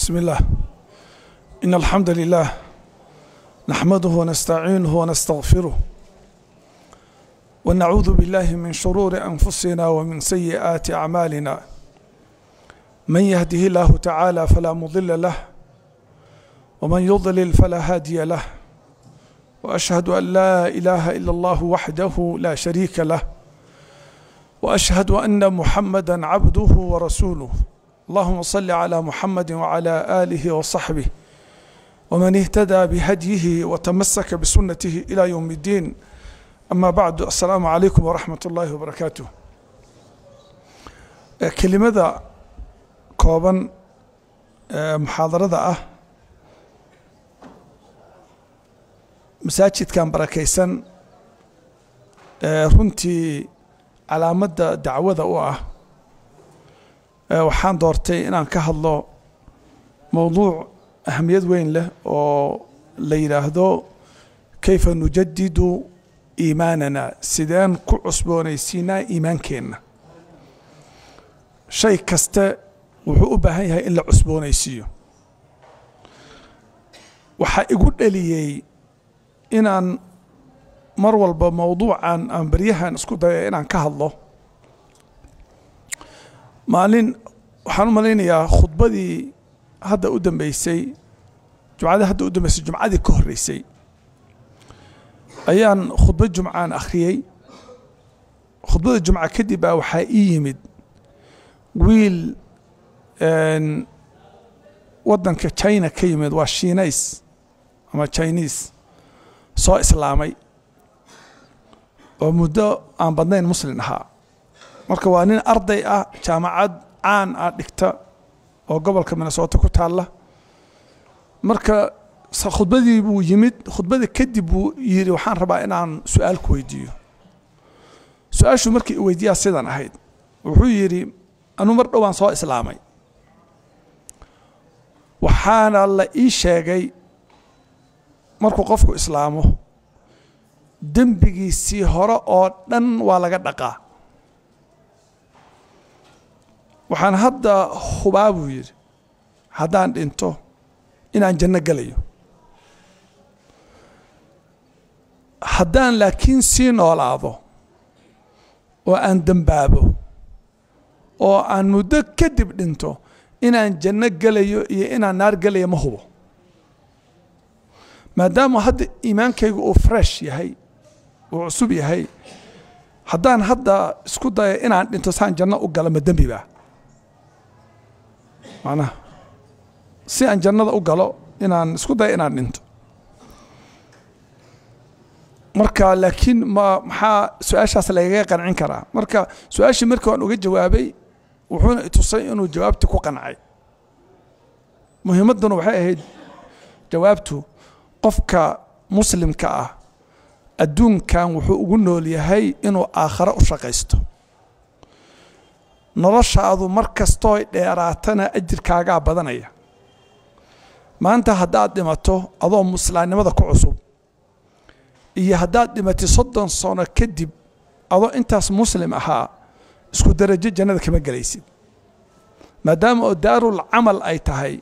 بسم الله. إن الحمد لله نحمده ونستعينه ونستغفره، ونعوذ بالله من شرور أنفسنا ومن سيئات أعمالنا. من يهده الله تعالى فلا مضل له، ومن يضلل فلا هادي له، وأشهد أن لا إله إلا الله وحده لا شريك له، وأشهد أن محمدا عبده ورسوله. اللهم صل على محمد وعلى آله وصحبه ومن اهتدى بهديه وتمسك بسنته إلى يوم الدين. أما بعد، السلام عليكم ورحمة الله وبركاته. Kelimada kooban muxaadarada ah masaajidkan barakaysan, runtii calaamadda dacwada u ah, waxaan doortay inaan ka hadlo mowduuc ahamiyad weyn leh oo la yidhaahdo kayfa nujadidu iimaanana, sideen ku cusboonaysiinaa iimaankeenna. Shay kaste wuxuu u baahan yahay in la cusboonaysiiyo. Waxaa igu dhaliyey inaan mar walba mowduucan aan baryahan isku daya inaan ka hadlo. Maalin waxaan u malaynayaa khudbadii hadda u dambeysay, jumcadii hadda u dambeysay, jumcadii ka horreysay, ayaan khudbad jumcaan akhriyey. Khudbada jumca kadib baa waxaa ii yimid wiil waddanka China ka yimid, waa Shiinays ama Chinese soo islaamay oo muddo aan badnayn Muslim ahaa. Marka waa nin arday ah, jaamacad caan ah dhigta oo gobolka Minnesota ku taalla. Marka khudbadii buu yimid, khudbadii kadib buu yidhi: "Waxaan rabaa inaan su-aal ku weydiiyo." Su-aashu markii i weydiiyaa sidan ahayd. Wuxuu yidhi: "Anuu mar dhowaan soo islaamay, waxaana la ii sheegay markuu qofku islaamo dembigiisii hore oo dhan waa laga dhaqaa. Waxaan hadda hubaa," buu yidhi, "haddaan dhinto inaan janno gelayo. Haddaan laakiin sii noolaado oo aan dembaabo oo aan muddo kadib dhinto, inaan janno gelayo iyo inaan naar gelayo ma hubo. Maadaama hadda iimaankaygu uu fresh yahay, uu cusub yahay, haddaan hadda isku dayo inaan dhinto saan janno u galo, ma dembi baa? Macnaha si aan jannada u galo inaan isku dayo inaan dhinto." Marka laakiin ma maxaa su-aashaas lagaga qancin karaa? Marka su-aashii markii waan uga jawaabay, wuxuuna itusay inuu jawaabtii ku qancay. Muhiimadduna waxay ahayd jawaabtu, qofka Muslimka ah adduunkan wuxuu ugu nool yahay inuu aakhare u shaqaysto. Noloshaadu mar kastooy dheeraatana ajirkaagaa badanaya. Maanta haddaad dhimato adoo muslaamnimada ku cusub iyo haddaad dhimatay 30 sano kadib adoo intaas Muslim ahaa, isku darajo jannada kama gelaysid. Maadaama oo daarul camal ay tahay,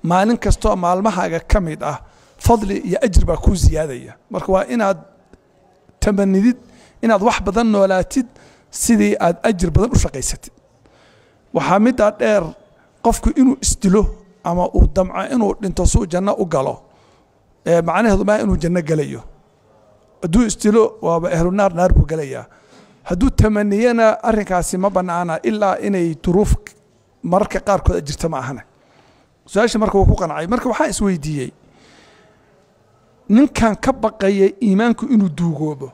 maalin kastoo maalmahaaga ka mid ah fadli iyo ajir baa kuu siyaadaya. Marka waa inaad tamanidid inaad wax badan noolaatid sidii aad ajir badan u shaqaysatid. Waxaa middaa dheer, qofku inuu isdilo ama uu damco inuu dhinto suu janno u galo, macnaheedu maa inuu janno gelayo. Hadduu isdilo waaba ehlunaar, naar buu gelayaa. Hadduu tamaniyana arrinkaasi ma bannaana, ilaa inay duruuf mararka qaarkood jirta ma ahane. Su-aasha marka wuu ku qancay. Marka waxaan isweydiiyey, ninkan ka baqaya iimaanku inuu duugoobo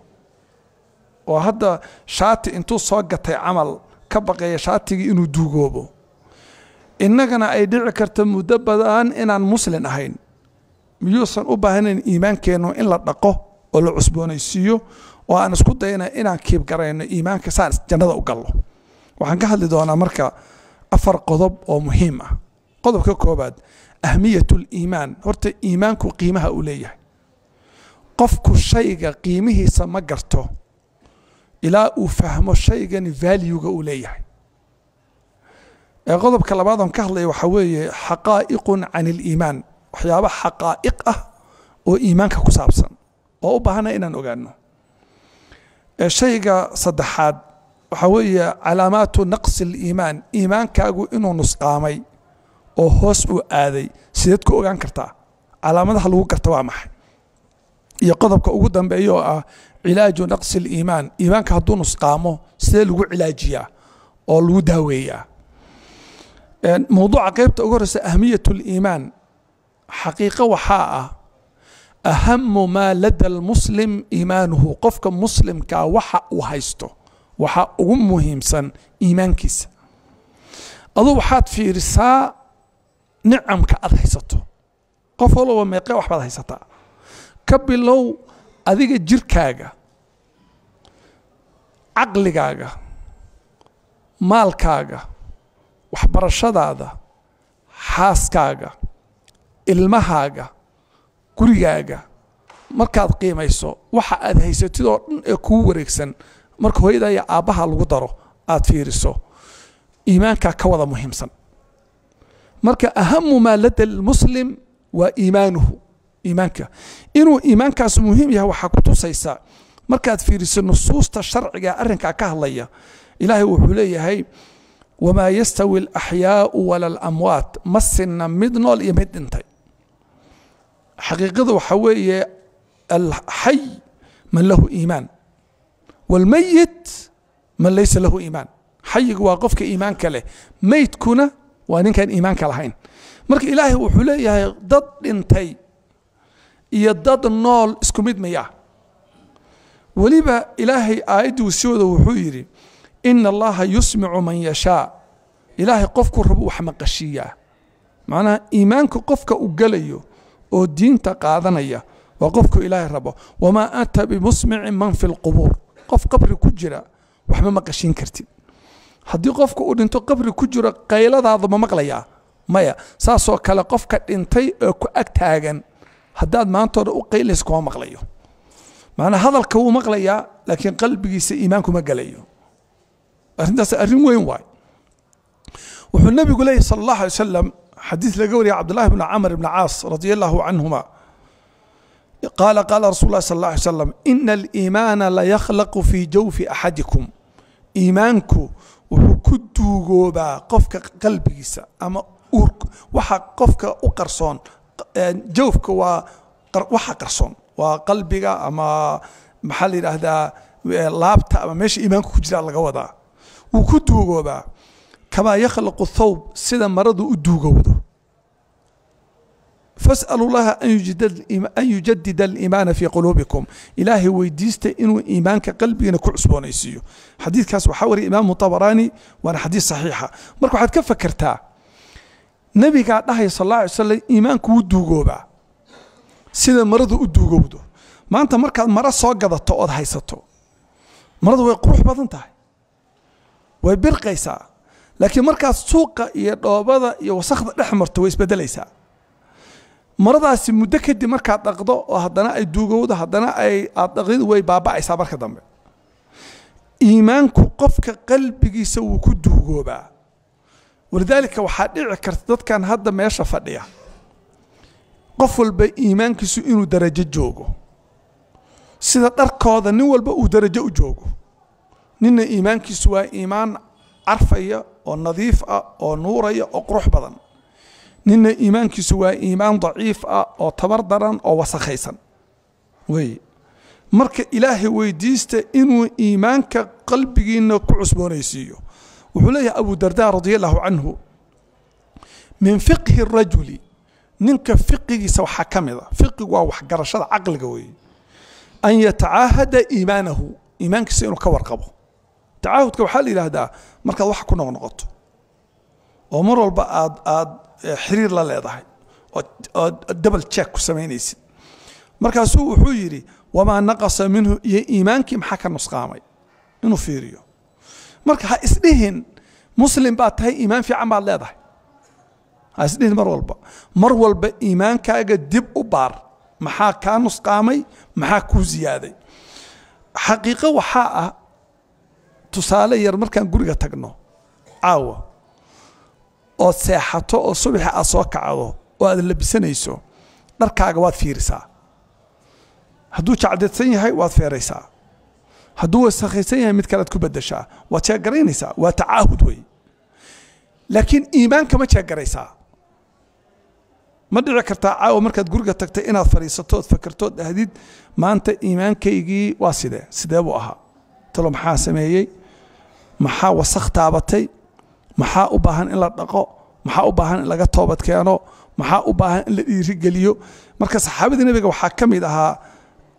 oo hadda shaati intuu soo gatay camal ka baqaya shaatigii inuu duugoobo, innagana ay dhici karto muddo badan inaan Muslin ahayn, miyuusan u baahnayn iimaankeennu in la dhaqo oo la cusboonaysiiyo oo aan isku dayna inaan keep garayno iimaanka saan jannada u gallo? Waxaan ka hadli doonaa marka afar qodob oo muhiim ah. Qodobka koobaad, ahmiyat liimaan. Horta iimaanku qiimaha uu leeyahay. Qofku shayga qiimihiisa ma garto ilaa uu fahmo shaygani valuega uu leeyahay. Qodobka labaad oon ka hadlaya waxaa weeye xaqaa'iqun can aliimaan, waxyaaba xaqaa'iq ah oo iimaanka ku saabsan oo u baahana inaan ogaano. Shayga saddexaad waxaa weeye calaamaatu naqsi aliimaan, iimaankaagu inuu nusqaamay oo hoos uu aaday sideed ku ogaan kartaa, calaamadaha lagu garta waa maxay. Iyo qodobka ugu dambeeya oo ah cilaaju naqsi aliimaan, iimaanka hadduu nusqaamo sidee lagu cilaajiyaa oo lagu daaweeyaa. Mowduuca qaybta ugu horeysa ahmiyat aliimaan, xaqiiqo waxaa ah ahamu maa lada almuslim iimaanuhu, qofka muslimkaa waxa uu haysto waxa ugu muhiimsan iimaankiisa. Aduu waxaad fiirisaa nicamka aad haysato, qof walba meeqee wax baad haysataa, ka bilow adiga jirkaaga, caqligaaga, maalkaaga, waxbarashadaada, xaaskaaga, ilmahaaga, gurigaaga. Markaad qiimayso waxa aad haysatid oo dhan ee kugu wareegsan, marka hooyada iyo aabbaha lagu daro aad fiiriso, iimaankaa ka wada muhiimsan. Marka ahamu maa lada almuslim waa iimaanuhu, iimaanka inuu iimaankaas muhiim yahay waxaa ku tusaysa markaad fiiriso nusuusta sharciga arrinkaa ka hadlaya. Ilaahay wuxuu leeyahay wamaa yastawi alaxyaau wala alamwaat, ma sinna mid nool iyo mid dhintay. Xaqiiqada waxaa weeye alxay man lahu iimaan waalmayit man laysa lahu iimaan. Xayigu waa qofka iimaanka leh, meydkuna waa ninkaan iimaanka lahayn. Marka ilaahay wuxuu leeyahay dad dhintay iyo dad nool isku mid mayaa. Weliba ilaahay aayaddii sii wada wuxuu yidhi ina allaha yusmicu man yashaa, ilaahay qofkuu rabo wax maqashiiyaa. Macnaha iimaanka qofka uu gelayo oo diinta qaadanaya waa qofku ilaahay rabo. Wamaa anta bimusmicin man fi lqubuur, qof qabri ku jira waxma maqashiin kartid. Haddii qofka uu dhinto qabri ku jiro qayladaada ma maqlayaa? Maya. Saasoo kale qofka dhintay oo ku ag taagan haddaad maantoo dhan u qaylayso kuma maqlayo. Macnaa hadalka wuu maqlayaa laakiin qalbigiisa iimaankuma gelayo. Arrintaas arrin weyn waay. Wuxuu nabigu leeyahy sala allahu alay wasalam, xadiis laga wariyay Cabdullahi bni Camr ibni Caas radia allahu canhuma, qaala qaala rasul llahi sal alla alay slam ina aliimaana layakhlaqu fii jawfi axadikum. Iimaanku wuxuu ku duugoobaa qofka qalbigiisa ama waxa qofka u qarsoon. Jawfka waa waxa qarsoon, waa qalbiga ama maxaa la yidhaahdaa laabta ama meesha iimaanku ku jiraa laga wadaa. Wuu ku duugoobaa kamaa yakhlaqu thawb, sida maradu u duugowdo. Fas'alu llaha an yujadida aliimaana fii quluubikum, ilaahay weydiista inuu iimaanka qalbigiina ku cusboonaysiiyo. Xadiidkaas waxaa wariyay imaamu Tabaraani, waana xadiis saxiixa. Marka waxaad ka fakertaa nabigaa dhahaya sal alla alay slam iimaanku wuu duugoobaa sida maradu u duugowdo. Maanta markaad maro soo gadato ood haysato, maradu way qurux badan tahay, way birqaysaa, laakiin markaad suuqa iyo dhoobada iyo wasakhda dhex marto way isbedelaysaa maradaasi. Muddo kadib markaad dhaqdo oo haddana ay duugowdo, haddana ay aad dhaqdid, way baaba'aysaa marka dambe. Iimaanku qofka qalbigiisa wuu ku duugoobaa. Walidaalika waxaa dhici karta dadkan hadda meesha fadhiya qof walba iimaankiisu inuu darajo joogo, sida dharkooda nin walba uu darajo u joogo. Ninna iimaankiisu waa iimaan carfaya oo nadiif ah oo nuuraya oo qurux badan, ninna iimaankiisu waa iimaan daciif ah oo tabar daran oo wasakhaysan wey. Marka ilaahay weydiista inuu iimaanka qalbigiina ku cusboonaysiiyo. Wuxuu leeyahay Abu Darda radia allahu canhu, min fiqhi rajuli, ninka fiqigiisa waxaa ka mid a, fiqigu waa waxgarashada caqliga weeye, an yatacaahada iimaanahu, iimaankiisa inuu ka warqabo. Tacaahudka waxaa la yidhaahdaa markaad wax ku noqnoqoto oo mar walba aad xiriir la leedahay oo double check ku samaynaysid. Markaasuu wuxuu yidhi wamaa naqasa minhu, iyo iimaankii maxaa ka nusqaamay inuu fiiriyo. Marka ha isdhihin muslim baad tahay, iimaan fiican baad leedahay, ha isdhihin. Mar walba iimaankaaga dib u baar, maxaa kaa nusqaamay, maxaa kuu ziyaaday. Xaqiiqo waxaa ah, tusaale yar, markaan guriga tagno caawa Ood seexato oo subaxi aad soo kacdo oo aad labisanayso, dharkaaga waad fiirisaa. Hadduu jacdadsan yahay waad feeraysaa, hadduu wasakhaysan yahay mid kalead ku bedeshaa, waad jeegaraynaysaa. Waa tacaahud wey. Laakiin iimaanka ma jeegaraysaa? Ma dhici kartaa caawa markaad guriga tagtay inaad fadhiisato ood fakerto ood dhahdid, maanta iimaankaygii waa sidee? Sidee buu ahaa? Talo maxaa sameeyey? Maxaa wasakh taabatay? Maxaa u baahan in la dhaqo? Maxaa u baahan in laga toobad keeno? Maxaa u baahan in la dhiirigeliyo? Marka saxaabadii nebiga waxaa ka mid ahaa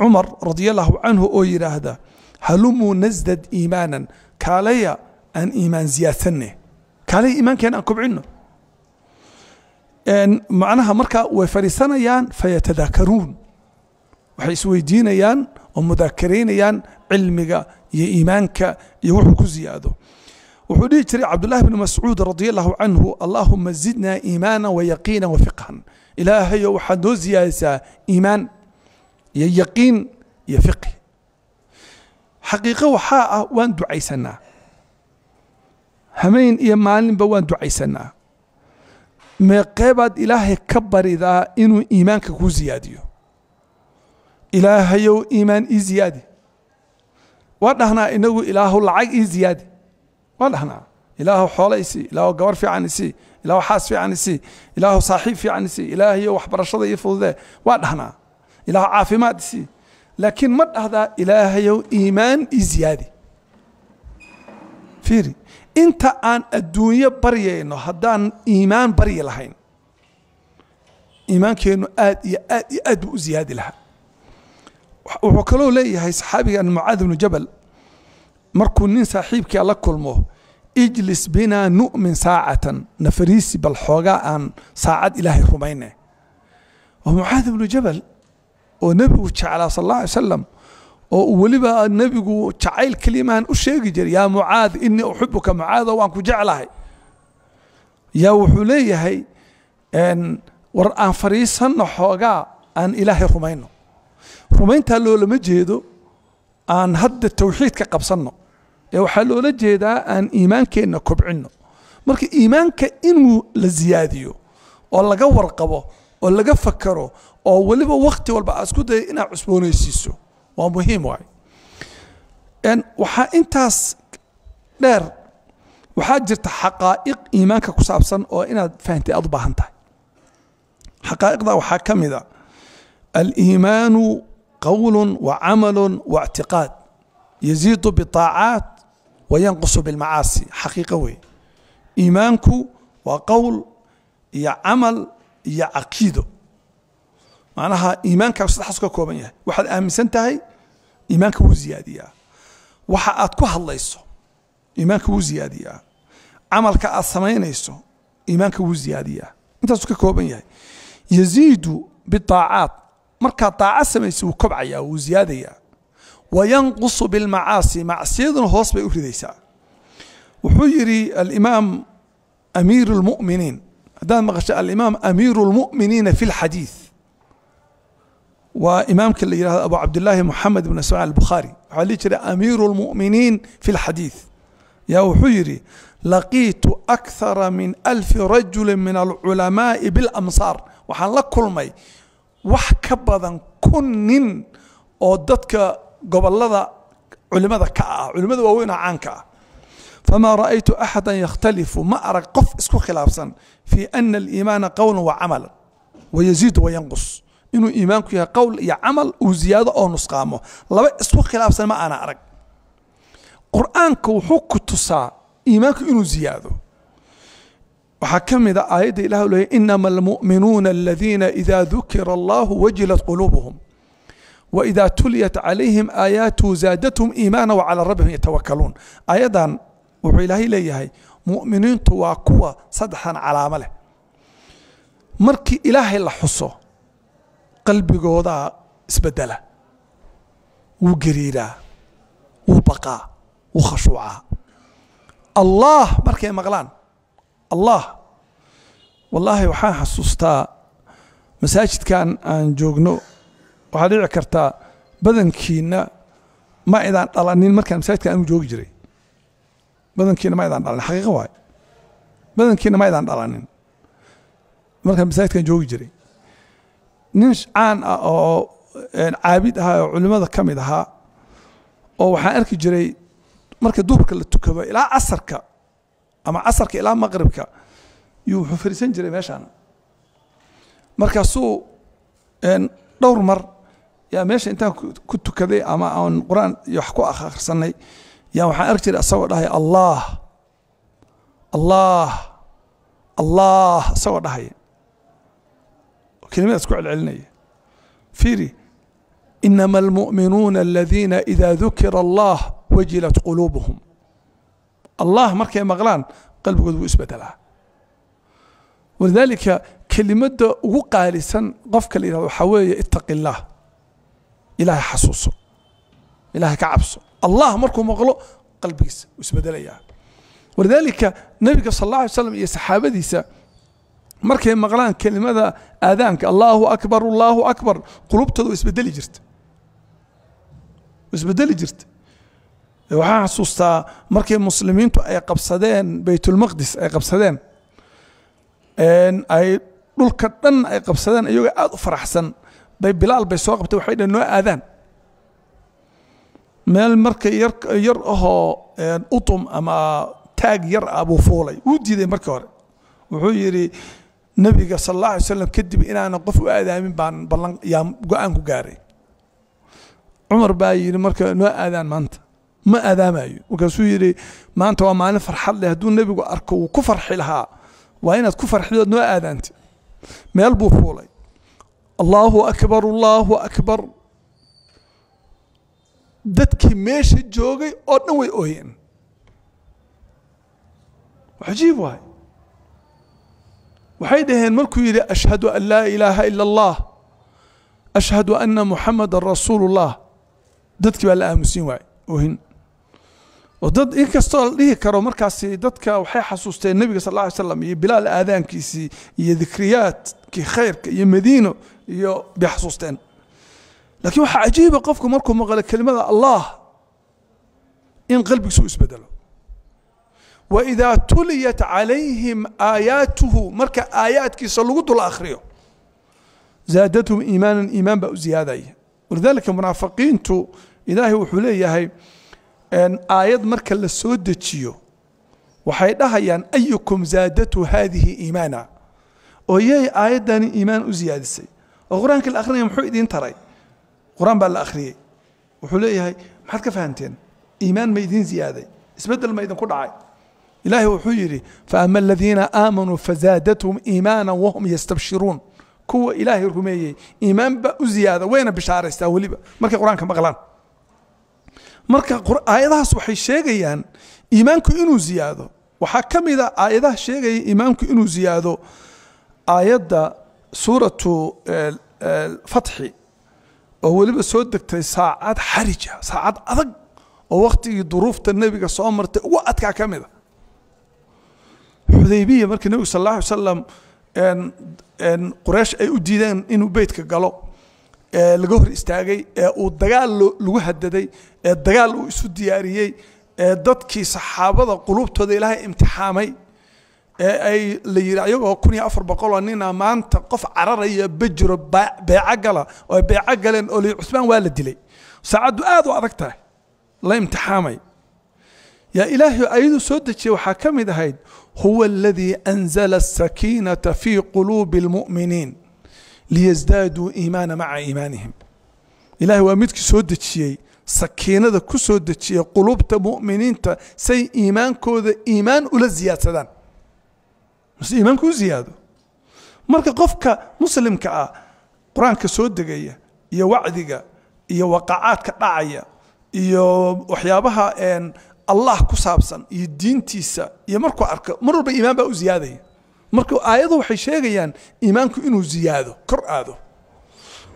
Cumar radia allahu canhu oo yidhaahda, halumuu nasdad iimaanan, kaalaya aan iimaan ziyaadsanne, kaalaya iimaankeena aan kobcinno. Macnaha marka way fadhiisanayaan, fayatadaakaruun, waxay isweydiinayaan oo mudaakaraynayaan cilmiga iyo iimaanka iyo wuxuu ku ziyaado. Wuxuu dhihi jiray Cabdullahi bni Mascuud radia allahu canhu, allahuma zidna iimaana wayaqiina wafiqhan. Ilaahayo, waxaad noo ziyaadisaa iimaan iyo yaqiin iyo fiqhi. Xaqiiqo waxaa ah waan ducaysanaa, hameen iyo maalinba waan ducaysanaa. Meeqee baad Ilaahay ka baridaa inuu iimaanka kuu ziyaadiyo? Ilaahayow, iimaan ii ziyaadi waa dhahnaa inagu. Ilaahu, lacag ii ziyaadi waa dhahnaa. Ilaahu, xoolo isii. Ilaahu, gabar fiican isii. Ilaahu, xaas fiican isii. Ilaahu, saaxiib fiican isii. Ilaahayow, waxbarashada ii fududee waa dhahnaa. Ilaahu, caafimaad isii. Laakiin ma dhahdaa, ilaahayow, iimaan ii ziyaadi? Fiiri, inta aan adduunyo baryayno, haddaan iimaan baryi lahayn, iimaankeennu aad iyo aad iyo aad buu u ziyaadi lahaa. Wuxuu kaloo leeyahay saxaabigan Mucaad bnu Jabal, markuu nin saaxiibkia la kulmo, ijlis binaa nu'min saacatan, nafariisi bal xoogaa aan saacad Ilaahay rumayne. Waa Mucaad bnu Jabal oo nebigu jeclaa sal alla alay salam, oo uu weliba nebigu jacayl kelimahan u sheegi jiray, yaa Mucaad, inii uxibuka, Mucaado, waan ku jeclahay. Yaa wuxuu leeyahay, war aan fadhiisanno xoogaa, aan Ilaahay rumayno. Rumayntaa loolama jeedo aan hadda tawxiidka qabsanno, ee waxaa loola jeedaa aan iimaankeenna kobcinno. Marka iimaanka inuu la ziyaadiyo oo laga warqabo oo laga fakaro oo weliba wakti walba aad isku daya inaad cusboonaysiiso waa muhiim waay. Waxaa intaas dheer, waxaa jirta xaqaa'iq iimaanka ku saabsan oo inaad fahantay aad u baahan tahay. Xaqaa'iqda waxaa ka mid a aliimaanu qowl wa camalu wa اctiqaad, yaziidu biطaacaat wa yanqusu bilmacaasi. Xaqiiqo wey. Iimaanku waa qowl iyo camal iyo caqiido. Macnaha iimaankaa saddexaas ka kooban yahay. Waxaad aaminsan tahay iimaanka wuu ziyaadiyaa, waxa aad ku hadlayso iimaanka wuu ziyaadiyaa, camalka aad samaynayso iimaanka wuu ziyaadiyaa. Intaasuu ka kooban yahay. Yaziidu biaacaat, markaad daaco samaysa wuu kobcayaa, wuu ziyaadayaa. Wa yanqusu bilmacaasi, macsiyaduna hoos bay u ridaysaa. Wuxuu yidhi alimaam amiiru lmu'miniin, haddaad maqasho alimaam amiiru lmu'miniina fi lxadiid, waa imaamka la yihahdo Abu Cabdillaahi Moxamed ibn Ismaciil Albukhaari, waxaa lihi jiray amiiru lmu'miniin fi lxadiid. Yaa wuxuu yidhi, laqiitu akthara min 1000 rajuli min alculamaa'i bilamsaar, waxaan la kulmay wax ka badan 1000 nin oo dadka gobolada culimada ka ah, culimada waaweyn oo caanka ah. Famaa ra'aytu axada yakhtalifu, ma arag qof isku khilaafsan, fii ana aliimaana qowla wa camala wayaziidu wayanqus, inuu iimaanku yahay qowl iyo camal, uu ziyaado oo nusqaamo. Laba isku khilaafsan ma aana arag. Qur'aanka wuxuu ku tusaa iimaanku inuu ziyaado. Waxaa ka mid a aayadda ilah leeyay, inama almu'minuuna aladiina ida dukira allahu wajilat quluubuhum waida tuliyat calayhim aayaatuhu zaadathum iimaana wacalaa rabbihim yatawakaluun. Aayaddan wuxuu Ilaahay leeyahay, mu'miniintu waa kuwa saddexdan calaamo leh: markii Ilaahay la xuso qalbigoodaa isbedela, wuu gariiraa, wuu baqaa, wuu khashuucaa Allah markay maqlaan Allah. Wallaahi waxaan xasuustaa masaajidkan aan joogno, waxaa dhici kartaa badankiina ma idaan dhalanin markaan masaajidkan anigu joogi jiray. Badankiina ma idaan dhalanin, xaqiiqo waay. Badankiina ma aydaan dhalanin markaan masaajidkan joogi jiray. Nin caan ah oo caabid ahaa oo culimmada ka mid ahaa, oo waxaan arki jiray marka duhurka la tukado ilaa casarka ama casarka ilaa maqribka yuu wuxuu fariisan jiray meeshaan. Markaasuu dhowr mar yaa meesha intaan ku tukaday ama aan qur-aan iyo wax ku akhrisanay, yaa waxaan arki jiray asagoo dhahaya Allah, Allah, Allah, isagoo dhahaya kelimadaas ku celcelinaya. Fiiri, inama almu'minuuna aladiina ida dukira Allah wajilat quluubuhum. Allah markay maqlaan qalbigooda wuu isbedelaa. Walidaalika kelimadda ugu qaalisan qofka la yidhahdo waxaa weeye ittaqi illaah, ilaahay xasuuso, ilaahay ka cabso. Allah markuu maqlo qalbigiisa wuu isbedelayaa. Walidaalika nabiga sal alla alay slam iyo saxaabadiisa markay maqlaan kelimada aadaanka allahu akbar, allahu akbar, qulubtooda way isbedeli jirta, way isbedeli jirta. Waxaan xasuustaa markii muslimiintu ay qabsadeen Baytulmaqdis, ay qabsadeen, ay dhulka dhan ay qabsadeen, iyagoo aad u faraxsan bay Bilaal bay soo qabtay, waxay dhaheen noo aadaan meel. Marka yar yar ahoo utum ama taag yar ah buu fuulay. Wuu diiday markii hore, wuxuu yidhi nabiga sal alla alay slam kadib inaanan qof u aadaamin baan ballan yaa go-aan ku gaaray. Cumar baa yidhi marka noo aadaan maanta, ma aadaamayo. Markaasuu yidhi maanta waa maalin farxad leh, hadduu nebigu arko wuu ku farxi lahaa, waa inaad ku farxidood noo aadaanta. Meel buu fuulay, allahu akbar, allahu akbar. Dadkii meesha joogay oo dhan way ooyeen. Cajiib waay. Waxay dhaheen markuu yidhi ashhadu an laa ilaaha ila allah, ashhadu anna muxamadan rasuulu llah, dadkii baa la aamusin waay oohin. Oo dad inkastoo la dhihi karo markaasi dadka waxay xasuusteen nebiga sal alla alay slam iyo Bilaal aadaankiisii iyo dikriyaadkii khayrka iyo Madiino iyo bay xasuusteen, laakiin waxaa cajiiba qofku markuu maqlo kelimada Allah in qalbigiisu u isbedelo. Waidaa tuliyat calayhim aayaatuhu, marka aayaadkiisa lagu dul akhriyo, zaadathum iimaanan, iimaan baa u ziyaadaya. Walidaalika munaafiqiintu ilaahay wuxuu leeyahay aayad marka la soo dejiyo waxay dhahayaan ayukum zaadatu haadihi iimaana, oo yay aayaddani iimaan u ziyaadisay, oo qur-aanka la akrinaya muxuu idiin taray? Qur-aan baa la akhriyey, wuxuu leeyahay maxaad ka fahanteen? Iimaan ma idiin ziyaaday? Isbeddel ma idinku dhacay? Ilaahay wuxuu yidhi faama aladiina aamanuu fazaadathum iimaana wahum yastabshiruun. Kuwa ilaahay rumeeyey iimaan baa u ziyaada, wayna bishaaraystaa weliba markay qur-aanka maqlaan. Marka aayadahaas waxay sheegayaan iimaanku inuu ziyaado. Waxaa ka mid a aayadaha sheegaya iimaanku inuu ziyaado aayadda suuratu Fatxi, oo weliba soo degtay saacad xarija, saacad adag oo wakhtigii duruufta nebiga soo martay ugu adkaa ka mid a, Xudaybiya, markii nebigu sal alla alay wasalam Quraysh ay u diideen inuu beytka galo, ee laga hor istaagay, ee uu dagaal lagu hadaday, ee dagaal uu isu diyaariyey, ee dadkii saxaabada quluubtooda ilaahay imtixaamay, ee ay la yidhi ayagoo 1400 oo nina maanta qof cararaya bejiro, beeco gala, oo ay beeco galeen, oo la yidhi Cusmaan waa la dilay, saacaddu aad u adag tahay, la imtixaamay, yaa ilaahay ayaduu soo dejiyey waxaa ka mid ahayd huwa aladii anzala asakiinata fii quluubi almu'miniin liyasdaaduu iimaana maca iimaanihim. Ilahay waa midkii soo dejiyey sakiinada, ku soo dejiyey quluubta mu'miniinta say iimaankooda iimaan ula ziyaadsadaan, mase iimaanku u ziyaado. Marka qofka muslimka ah qur-aanka soo degaya iyo wacdiga iyo waqacaadka dhacaya iyo waxyaabaha Allah ku saabsan iyo diintiisa iyo markuu arko, mar walba iimaan baa u ziyaadaya. Marka aayadu waxay sheegayaan iimaanku inuu ziyaado, kor aado.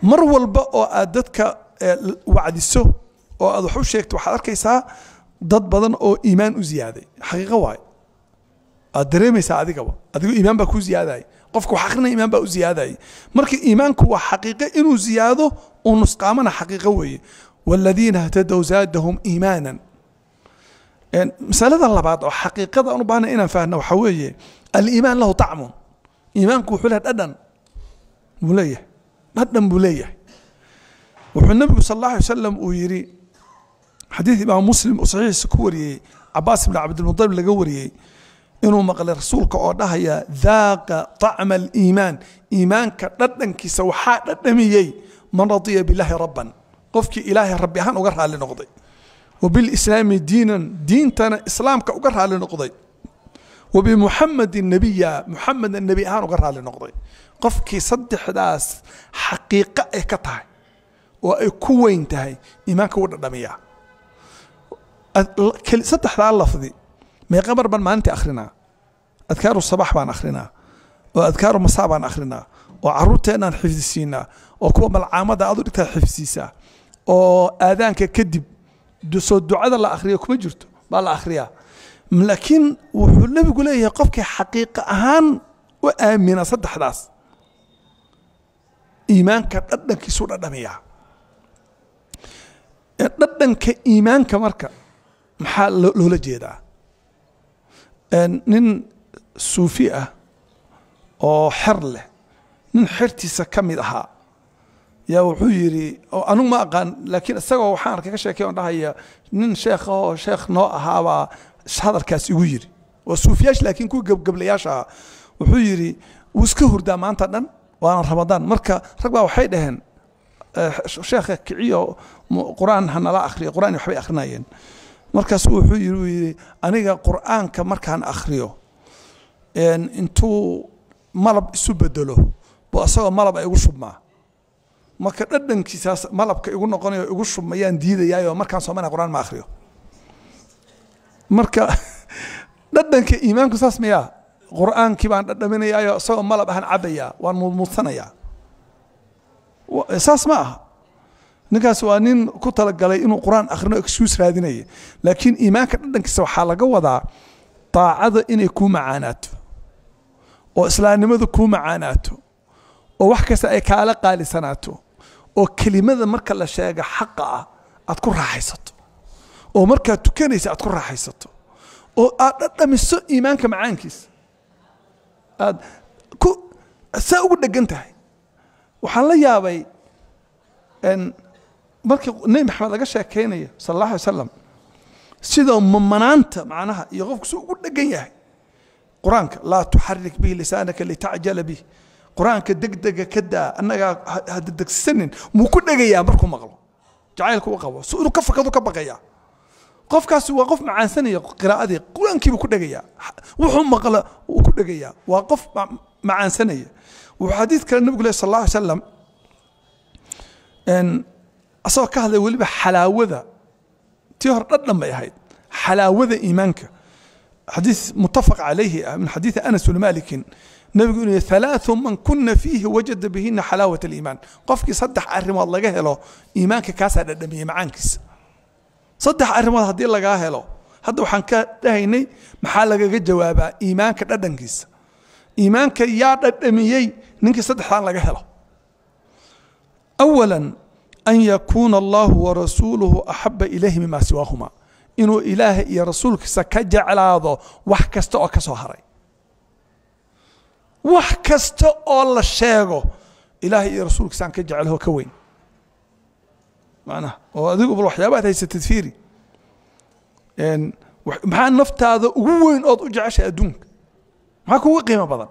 Mar walba oo aad dadka wacdiso oo aad wax u sheegto, waxaad arkaysaa dad badan oo iimaan u ziyaaday. Xaqiiqo waay, aad dareemaysaa adigaba, adigo iimaan baa kuu ziyaadaya, qofka wax akrinaya iimaan baa u ziyaadaya. Marka iimaanku waa xaqiiqo inuu ziyaado, uu nusqaamana xaqiiqo weeye. Waaladiina htadow zaadahum iimaanan. Masalada labaad oo xaqiiqada aan u baahnay inaan fahno waxaa weeye Aliimaan lahu tacmun, iimaanku wuxuu leeyahay dhadhan buu leeyahay, dhadhan buu leeyahay. Wuxuu nabigu sal allah alay wasalam uu yidhi xadiid imaam Muslim uu saxiixiisa ku wariyey, Cabaas ibn Cabdilmutalib laga wariyey, inuu maqlay rasuulka oo dhahaya dhaaqa طacma aliimaan, iimaanka dhadhankiisa waxaa dhadhamiyey man radiya billahi rabban, qofkii ilaahay rabbi ahaan uga raali noqday, وبالإسلام diinan, diintana islaamka uga raali noqday, وبمحمد نبيا, Muxamedna nebi ahaan uga raali noqday. Qofkii saddexdaas xaqiiqo ay ka tahay oo ay ku weyn tahay, iimaanka wuu dhadhamiyaa. Saddexdaa lafdi meeqa mar baan maalintii akhrinaa? Adkaaru sabax baan akhrinaa, oo adkaaru masaa baan akhrinaa, oo carruurteennaan xifdisiinaa, oo kuwa malcaamada aad u dhigtaa xifdisiisaa, oo aadaanka kadib soo ducada la akhriyo kuma jirto baa la akhriyaa. Laakiin wuxuu nebigu leeyahay qofkii xaqiiqa ahaan u aamina saddexdaas, iimaanka dhadhankiisuu dhadhamiyaa. Dhadhanka iimaanka marka maxaa loola jeedaa? Nin suufi ah oo xer leh, nin xertiisa ka mid ahaa yaa wuxuu yidhi, anigu ma aqaan, laakiin isagoo waxaan arkay ka sheekay on dhahaya nin sheekh oo sheekh noo ahaabaa hadalkaas igu yidhi, waa suufiyaasha laakiin kuwii gebgablayaasha ahaa. Wuxuu yidhi wuu iska hurdaa maanta dhan, waana Ramadaan. Marka rag baa waxay dhaheen sheekha kiciyo, qur-aan ha nala akhriyo, qur-aan waxbay akhrinayeen. Markaasu wuxuu yidhi, uu yidhi aniga qur-aanka markaan akhriyo intuu malab isu bedelo buu asagoo malab ay igu shubmaa. Marka dhadhankiisaas malabka igu noqonayo igu shubmayaan diidayaayo markaan soomana qur-aan ma akhriyo. Marka dhadhanka iimaanku saas miyaa? Qur-aankii baan dhadhaminayaayo isagoo malab ahaan cabayaa, waan muudmuudsanayaa, saas ma aha. Ninkaas waa nin ku talagalay inuu qur-aan akhrino, excuse raadinaya. Laakiin iimaanka dhadhankiisa waxaa laga wadaa daacada inay kuu macaanaato, oo islaamnimadu kuu macaanaato, oo wax kasta ay kaala qaalisanaato, oo kelimada marka la sheega xaqa ah aad ku raaxaysato, oo markaad tukanaysa aad ku raaxaysato, oo aad dhadhamiso iimaanka macaankiisa, aad ku saa ugu dhegan tahay. Waxaan la yaabay markii Nebi Maxamed laga sheekaynayo sal allah alay wasalam sida mamanaanta macnaha iyo qofku si ugu dhegan yahay qur-aanka, laa tuxarik bihi lisaanaka litacjala bih, qur-aanka degdega ka daa, annagaa ha degdegsanin. Muu ku dhegayaa markuu maqlo jacaylka u qabo, si inuu ka fakado ka baqayaa. Qofkaasi waa qof macaansanaya qiraa'adii, qur-aankiibuu ku dhegayaa, wuxuu maqla wuu ku dhegayaa, waa qof macaansanaya. Wuxuu xadiid kale nabigu leh sal allah alay salam, asagoo ka hadlay weliba xalaawada, tii hore dhadhan bay ahayd, xalaawada iimaanka, xadiis mutafaq calayhi ah min xadiisi Anas bni Malikin, nabigu inuu yihi ثلاث من كن فيه وجد بهن حلاوة الإيمان, qofkii saddex arrimood laga helo iimaanka kaasaa dhadhamiyey macaankiisa. Saddex arrimood haddii lagaa helo, hadda waxaan ka dhahaynay maxaa lagaga jawaabaa iimaanka dhadhankiisa? Iimaanka yaa dhadhamiyey? Ninkii saddexdan laga helo. أولا أن يكون الله ورسوله أحب إليه مما سواهما, inuu Ilaahay iyo rasuulkiisa ka jeclaado wax kasta oo ka soo haray. Wax kasta oo la sheego Ilaahay iyo rasuulkiisaan ka jecelaho ka weyn macnaha. Oo adigu bal waxyaaba ad haysatid fiiri, maxaa naftaada ugu weyn ood u jeceshay adduunka? Maxaa kugu qiimo badan?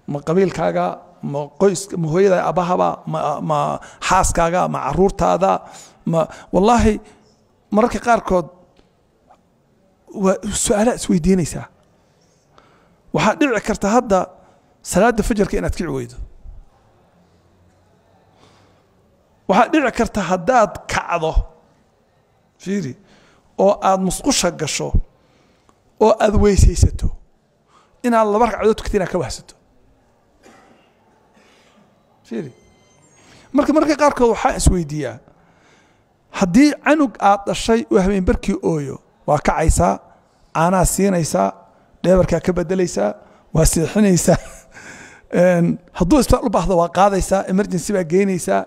Ma qabiilkaaga, ma qoyska, ma hooyada, abahaba, ma xaaskaaga, ma caruurtaada? Ma wallaahi mararka qaarkood waa su-aalaha isweydiinaysaa. Waxaa dhici karta hadda salaada fajarka inaad kici weydo. Waxaa dhici karta haddaad kacdo, fiiri, oo aad musqusha gasho oo aad weysaysato, inaad laba ragcadood tukata inaad ka wahsato. Fiiri, marka mararka qaarkood waxaa isweydiiyaa haddii canug aad dhashay oo habeenbarkii ooyo, waa kacaysaa, caanaha siinaysaa, dheebarkaa ka bedelaysaa, waa seexinaysaa, hadduu isbitaal u baahdo waa qaadaysaa, emergency baa geynaysaa.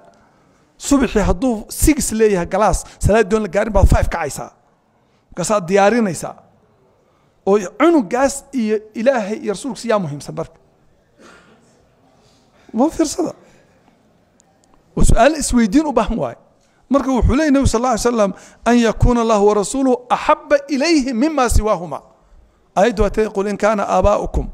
Subaxii hadduu 6 leeyahay class, salaad doon la gaarin baad 5 kacaysaa, markaasaad diyaarinaysaa. Oo cunugaas iyo Ilaahay iyo rasuulkiisa yaa muhiimsan? Marka ma fiirsada, waa su-aal isweydiin u baahan waaye. Marka wuxuu leeyay Nebigu sal alla alay slam an yakuuna allahu warasuuluhu axaba ilayhi mima siwaahuma. Aayaddu waa tay: qul in kaana aabaa'ukum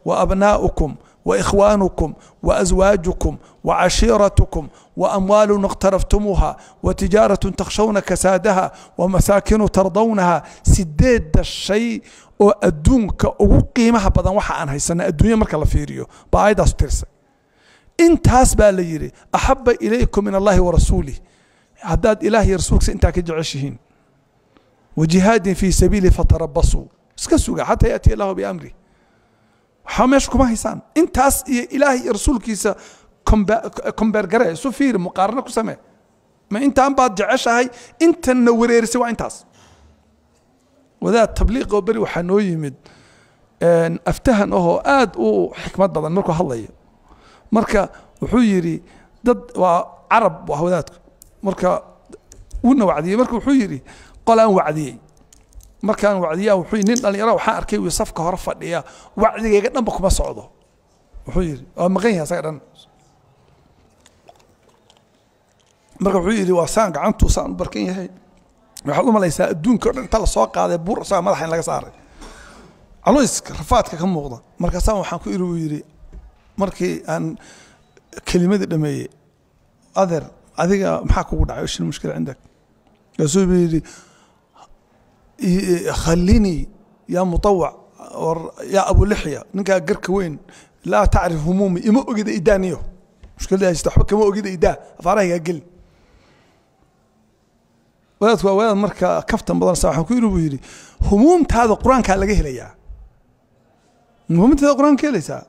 وأبناؤكم وإخوانكم وأزواجكم وعشيرتكم وأموال اقترفتموها وتجارة تخشون كسادها ومساكن ترضونها. 8 shay oo adduunka ugu qiimaha badan waxa aan haysana adduunya marka la fiiriyo baa aayaddaas tirsay. Intaas baa la yidhi axaba ilaykum min Allahi warasuulih, haddaad Ilaah iyo rasuulkiisa intaa ka jeceshihiin, wajihaadin fii sabiili, fatarabasuu, iska suga, xataa yaatiya Allahu biamrih. Waxaa meesha kuma haysaan intaas iyo Ilaah iyo rasuulkiisa. Compare garee, isu fiiri, muqaarano ku samee. Ma intaan baad jeceshahay? Intanna wareerisay waa intaas. Wadaad tabliiq oo beri waxaa noo yimid, aftahan ahoo aad u xikmad badan markuu hadlayo. Marka wuxuu yidhi dad waa Carab, waa wadaadku, marka wuuna wacdiyey. Marka wuxuu yidhi qolaan wacdiyey, markaan wacdiyaa wuxuu yidhi nin dhalinyaro waxaan arkay wii safka hore fadhiya, wacdigayga dhanba kuma socdo. Wuxuu yidhi waa maqan yahay asaga dhan. Marka wuxuu yidhi waa saan gacantuu saan u barkan yahay, waxaad u malaysaa adduunka o dhan inta lasoo qaaday buur isaga madaxa in laga saaray, calayska rafaadka ka muuqda. Markaasaan waxaan ku iri, uu yidhi, markii aan kelimadii dhameeyey: "Adeer, adiga maxaa kugu dhacay? ايش المشكلة عندك?" Markaasuu buu yidhi: "خليني يا مطوع, يا أبو لحية, ninkaa garka weyn, لا تعرف همومي, ima ogida, idaaniyo mushkilada haysta waxba kama ogida, idaa, afaarahaygaa gelin." Wadaadku waa wadaad marka kaftan badan. Sa waxaan ku yidhi, buu yidhi, humuumtaada Qur-aankaa laga helayaa, humuumtaada Qur-aanka helaysaa.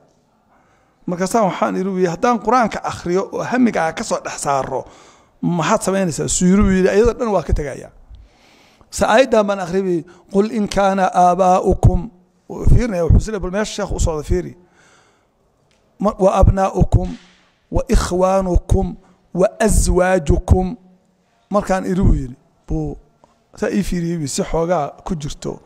Markaasaa waxaan iri, buu yidhi, haddaan Qur-aanka akhriyo oo hamigaaga ka soo dhex saaro maxaad samaynaysaa? Suu yiri, buu yidhi, iyadoo dhan waa ka tegayaa. Se aayaddan baan akhriyay: قل إن كان آباؤكم, fiirinaya wuxuu sile bal meesha sheekhu u socda fiiri, وأبناؤكم وإخوانكم وأزواجكم. Markaan iri, buu yidhi, buu saa ii fiiriyey si xoogaa ku jirto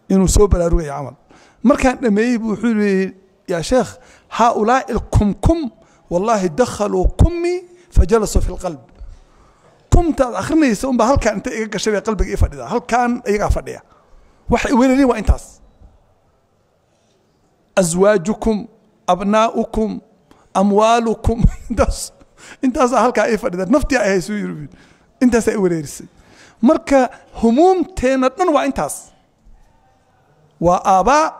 inuu soo baraarugaya camal. Markaan dhameeyey buu wuxuu yidhi: "يا شيخ، هؤلاء الكمكم والله دخلوا كمي فجلسوا في القلب." Kumtaad akhrinaysa unbaa halkaan inta iga gashay bay qalbiga ii fadhidaa, halkaan iyagaa fadhiya. Waxay weerarin waa intaas: أزواجكم، أبناؤكم، أموالكم. Intaas, intaasaa halkaa ii fadhida, naftii ay haysuu yiri, intaasaa i wareerisay. Marka humuumteenna dhan waa intaas, waa aabbaa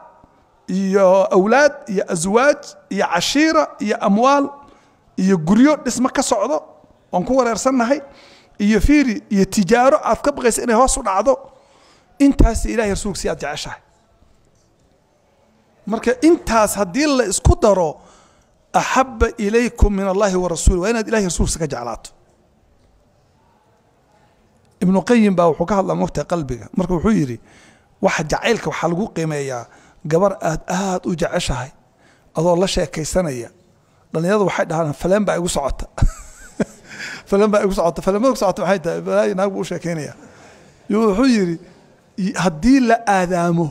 iyo awlaad iyo aswaaj iyo cashiira iyo amwaal iyo guryo dhismo ka socdo oon ku wareersannahay iyo fiiri iyo tijaaro aad ka baqaysa inay hoos u dhacdo. Intaas Ilahay rasuulkiisi aad jeceshahay. Marka intaas haddii la isku daro, أحب إليكم من الله ورسوله, waa inaad Ilahay rasuulkiisa ka jeclaato. Ibnu Qayim baa wuxuu ka hadlaa mogtahay qalbiga. Marka wuxuu yidhi waxa jacaylka waxaa lagu qiimeeyaa gabar aad aad u jeceshahay adoo la sheekaysanaya. Dhalinyaradu waxay dhahaan faleen baa igu socota, faleen baa igu socota. Faleenmada ku socota maxay tahay? Balaayo naag buu u sheekaynaya. Wuxuu yidhi haddii la aadaamo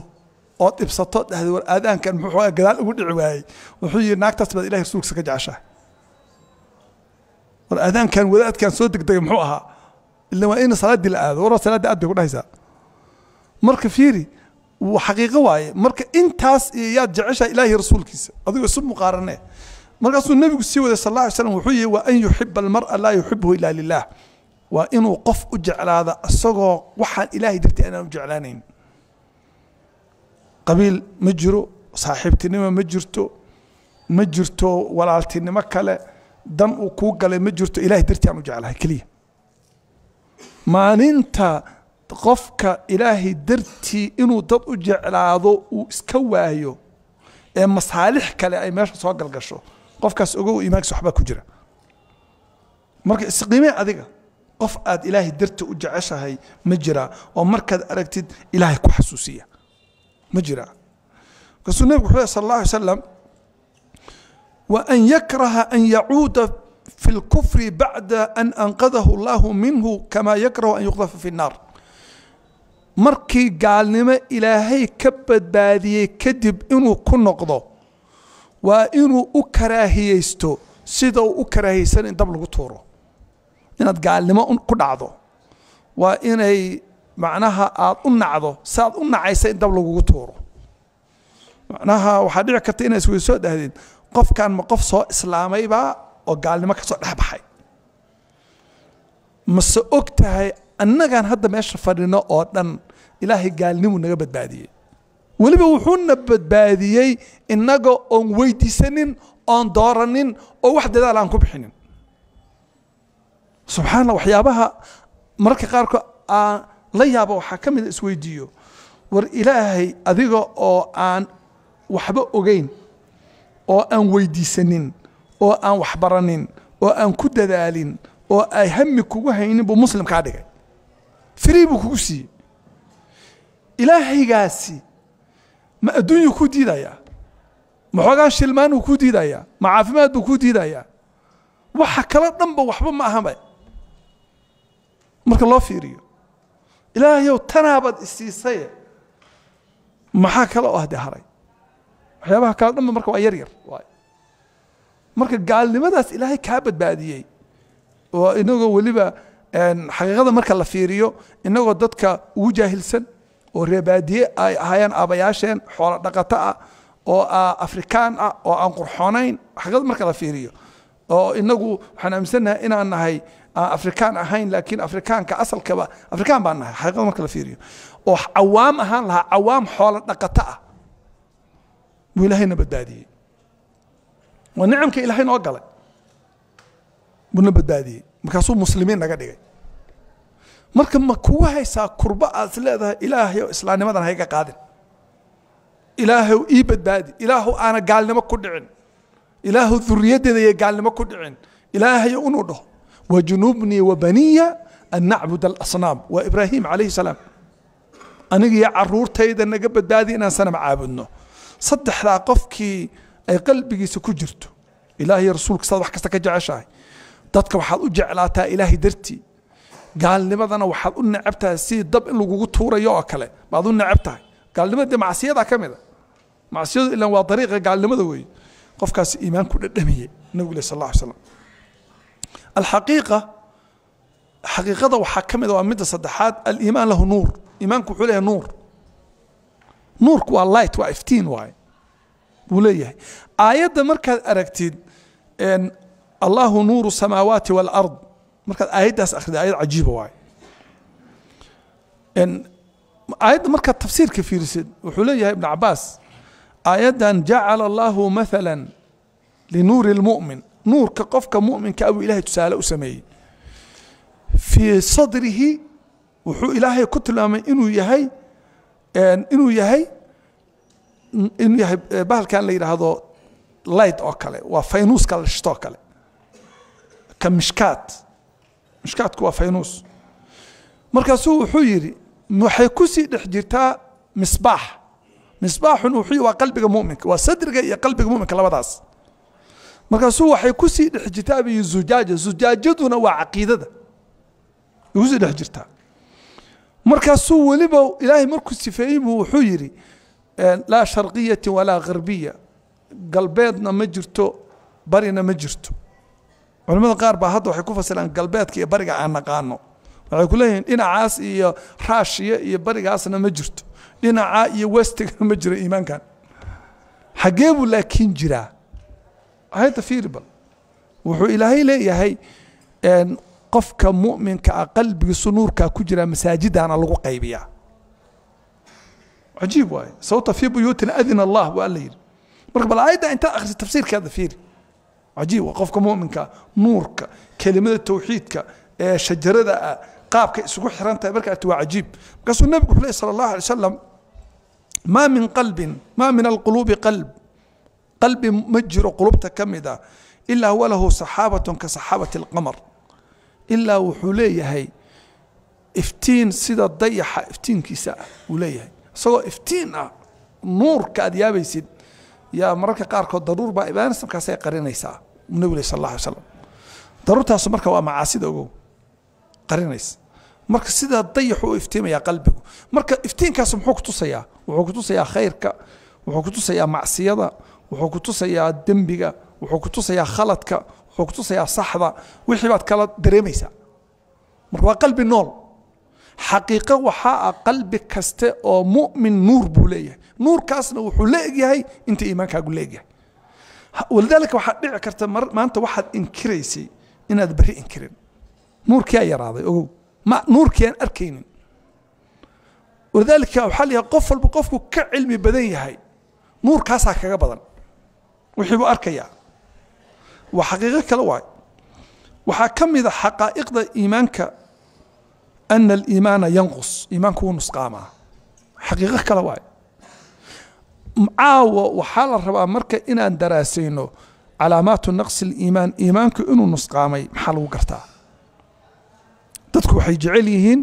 ood dhibsato, dhahday war aadaankan muxuu xoogaa gadaal ugu dhici waayey? Wuxuu yidhi naagtaas baad Ilahay rasuulkiisa ka jeceshahay. War aadaankan wadaadkan soo degdegay muxuu ahaa? Ila waa in salaaddii la aado, war salaadda aad bay ku dhahaysaa. Marka fiiri, xaqiiqo waaye. Marka intaas iyo yaad jeceshahay? Ilaahi rasuulkiisa, adigoo isu muqaaranee. Markaasuu nebigu sii waday sal alla alay slam, wuxuu yihi وأن يحب المرء لا يحبه إلا لله, waa inuu qof u jeclaada isagoo waxaan Ilaahay dartii aanaan u jeclaanayn. Qabiil ma jiro, saaxiibtinimo ma jirto, ma jirto walaaltinimo kale, dan uu kuu galay ma jirto, Ilahay dartii aan u jeclahay keliya. Maalinta qofka Ilaahay dartii inuu dad u jeclaado uu iska waayo ee masaalix kale ay meesha soo galgasho, qofkaas ogow iimaankiisa waxbaa ku jira. Marka isqiimee adiga, qof aad Ilaahay dartii u jeceshahay ma jiraa oo markaad aragtid Ilaahay ku xasuusiya ma jiraa? Markaasuu nebigu wuxuu sal allah alay salam وأن يكره أن يعود في الكفر بعد أن أنقذه الله منه كما يكره أن يقذف في النار. Markii gaalnimo Ilaahay ka badbaadiyey kadib inuu ku noqdo waa inuu u karaahiyeysto sida uu u karaahiyeysan in dab lagu tuuro. Inaad gaalnimo ku dhacdo waa inay macnaha aad u nacdo saad u nacaysa in dab lagugu tuuro. Macnaha waxaa dhici karta inaad isweydiisoo dhahdeen qofkan ma qof soo islaamayba oo gaalnimo ka soo dhex baxay, mase og tahay annagaan hadda meesha fadhino oo dhan Ilaahay gaalnimu naga badbaadiyey. Weliba wuxuuna badbaadiyey innaga oon weydiisanin oon dooranin oo wax dadaal aan ku bixinin. Subxaan Allah, waxyaabaha mararka qaarkood aan la yaabo waxaa ka mid a isweydiiyo, war Ilaahay adiga oo aan waxba ogeyn oo aan weydiisanin oo aan waxbaranin oo aan ku dadaalin oo ay hami kugu haynin buu muslim kaa dhigay, free buu kugu siiyey. Ilaahaygaasi ma adduunyuu ku diidayaa, ma xoogaa shilmaanuu ku diidayaa, ma caafimaad buu ku diidayaa? Waxa kala dhanba waxba ma ahaba marka loo fiiriyo. Ilaahayow tanaabaad isiisaye maxaa kale oo ahde haray? Waxyaabaha kala dhanba marka waa yar yar waay. Marka gaalnimadaas Ilaahay kaa badbaadiyey oo inagoo weliba xaqiiqada marka la fiiriyo inagoo dadka ugu jaahilsan oo reebaadiye ay ahaayeen aabayaasheen, xoolo dhaqato ah oo Afrikaan ah oo aan qurxoonayn, xaqiiqada marka la fiiriyo oo inagu waxaan aaminsannahay inaan nahay aan Afrikaan ahayn, laakiin Afrikaanka asalkaba Afrikaan baan nahay xaqiiqada marka la fiiriyo, oo cawaam ahaan lahaa, cawaam xoolo dhaqato ah buu Ilaahayna badbaadiyey. Waa nicamka Ilaahay noo galay buuna badbaadiyey, markaasuu muslimiin naga dhigay. Marka ma kugu haysaa kurba aad is leedahay Ilaahayow islaamnimadan hayga qaadin, Ilaahow ii badbaadi, Ilaahow aana gaalnimo ku dhicin, Ilaahow duriyaddeeda iyo gaalnimo ku dhicin, Ilaahayow inuu dhaho wajnubnii wabaniya an nacbud alasnaam. Waa Ibraahim calayhi salaam, aniga iyo caruurtayda naga badbaadi inaan sanam caabudno. Saddexdaa qofkii ay qalbigiisa ku jirto, Ilaahay rasuulka saad wax kasta ka jeceshahay, dadka waxaad u jeclaataa Ilaahay dartii, gaalnimadana waxaad u necab tahay sidii dab in lagugu tuurayo oo kale baad u necab tahay. Gaalnimada dee macsiyadaa ka mid a, macsiyadu ilaan waa dariiqa gaalnimada weeye. Qofkaasi iimaanku dhadhamiyey nabigu leh sal alla alay slam. Alxaqiiqa, xaqiiqada waxaa ka mid a waa midda saddexaad, aliimaan lahu nuur. Iimaanku wuxuu leeyahay nuur. Nuurku waa light, waa iftiin waaye buu leeyahay. Aayadda markaad aragtid Allahu nuuru samaawaati waalard, markaad aayaddaas akhrida aayad cajiiba waaye. Aayadda markaad tafsiirka fiirisid wuxuu leeyahay Ibnu Cabaas, aayaddan jacala Allahu mathala linuuri lmu'min, nuurka qofka mu'minka abuu Ilahay tusaale u sameeyey. Fii sadrihi wuxuu Ilaahay ku tilmaamay inuu yahay inuu yahay inuu yahay bahalkan la yidhaahdo light oo kale, waa faynuuska la shito oo kale, ka mishkaat. Mishkaatku waa faynuus. Markaasuu wuxuu yidhi waxay ku sii dhex jirtaa misbaax. Misbaaxun wuxuu waa qalbiga mu'minka, waa sadriga iyo qalbiga mu'minka labadaas. Markaasuu waxay ku sii dhex jirtaa biyo zujaaja, zujaajaduna waa caqiidada ugu sii dhex jirtaa. Markaasuu weliba Ilaahay markuu sifeeyey buu wuxuu yidhi laa sharqiyati walaa gharbiya, galbeedna ma jirto barina ma jirto. Culimada qaar baa hadda waxay ku fasiraan galbeedka iyo bariga aan naqaano, waxay ku leeyihiin dhinacaas iyo raashiya iyo barigaasna ma jirto, dhinaca iyo westigana ma jiro. Iimaankan xaggee buu laakiin jiraa? Ayadda fiiri bal, wuxuu Ilaahay leeyahay qofka mu'minka ah qalbigiisu nuurkaa ku jiraa, masaajidana lagu qaybiyaa. Cajiib waaye, sababta fii buyuutin adina Allah waa alla yidhi. Marka bal aayadda intaad akhrisid tafsiirkeeda fiiri, cajiib waa. Qofka mu'minka nuurka kelimada tawxiidka ee shajarada ah qaabka isugu xiran tahay marka waa cajiib. Markaasuu nabigu wuxuu leeyahy sala allahu alay wasalam, maa min qalbin, maa min alquluubi qalb, qalbi ma jiro qulubta ka mid ah ilaa walahu saxaabatun ka saxaabati alqamar, ilaa wuxuu leeyahay iftiin sida dayaxa iftiinkiisa ah uu leeyahay. Isagoo iftiin ah nuurka aad yaabaysid yaa mararka qaarkood daruur baa imaanaysa, markaasay qarinaysaa nabigu leh sal alla alay slam. Daruurtaasu marka waa macaasida ogow qarinaysa. Marka sidaa dayaxu u iftiimayaa qalbigu. Marka iftiinkaas muxuu ku tusayaa? Wuxuu ku tusayaa khayrka, wuxuu ku tusayaa macsiyada, wuxuu ku tusayaa dembiga, wuxuu ku tusayaa khaladka, wuxuu ku tusayaa saxda, wixii baad kala dareemaysaa. Marka waa qalbi nool. Xaqiiqo waxaa ah qalbi kaste oo mu'min nuur buu leeyahay. Nuurkaasna wuxuu la egyahay inta iimaankaagu la egyahay. Walidaalika waxaad dhici karta maanta waxaad inkiraysay inaad berri inkirin. Nuurkiyaa yaraaday, ogow, ma nuurkii aan arkaynin. Walidaalika waxaa la yahay qof walba qofku ka cilmi badan yahay nuurkaasaa kaga badan, wixii buu arkayaa. Waa xaqiiqo kale waay. Waxaa ka mid a xaqaa'iqda iimaanka ana aliimaana yanqus, iimaanku wuu nusqaamaa. Xaqiiqo kale waay. Caawa waxaa la rabaa marka inaan daraasayno calaamaatu naqsi aliimaan, iimaanku inuu nusqaamay maxaa lagu gartaa? Dadku waxay jecel yihiin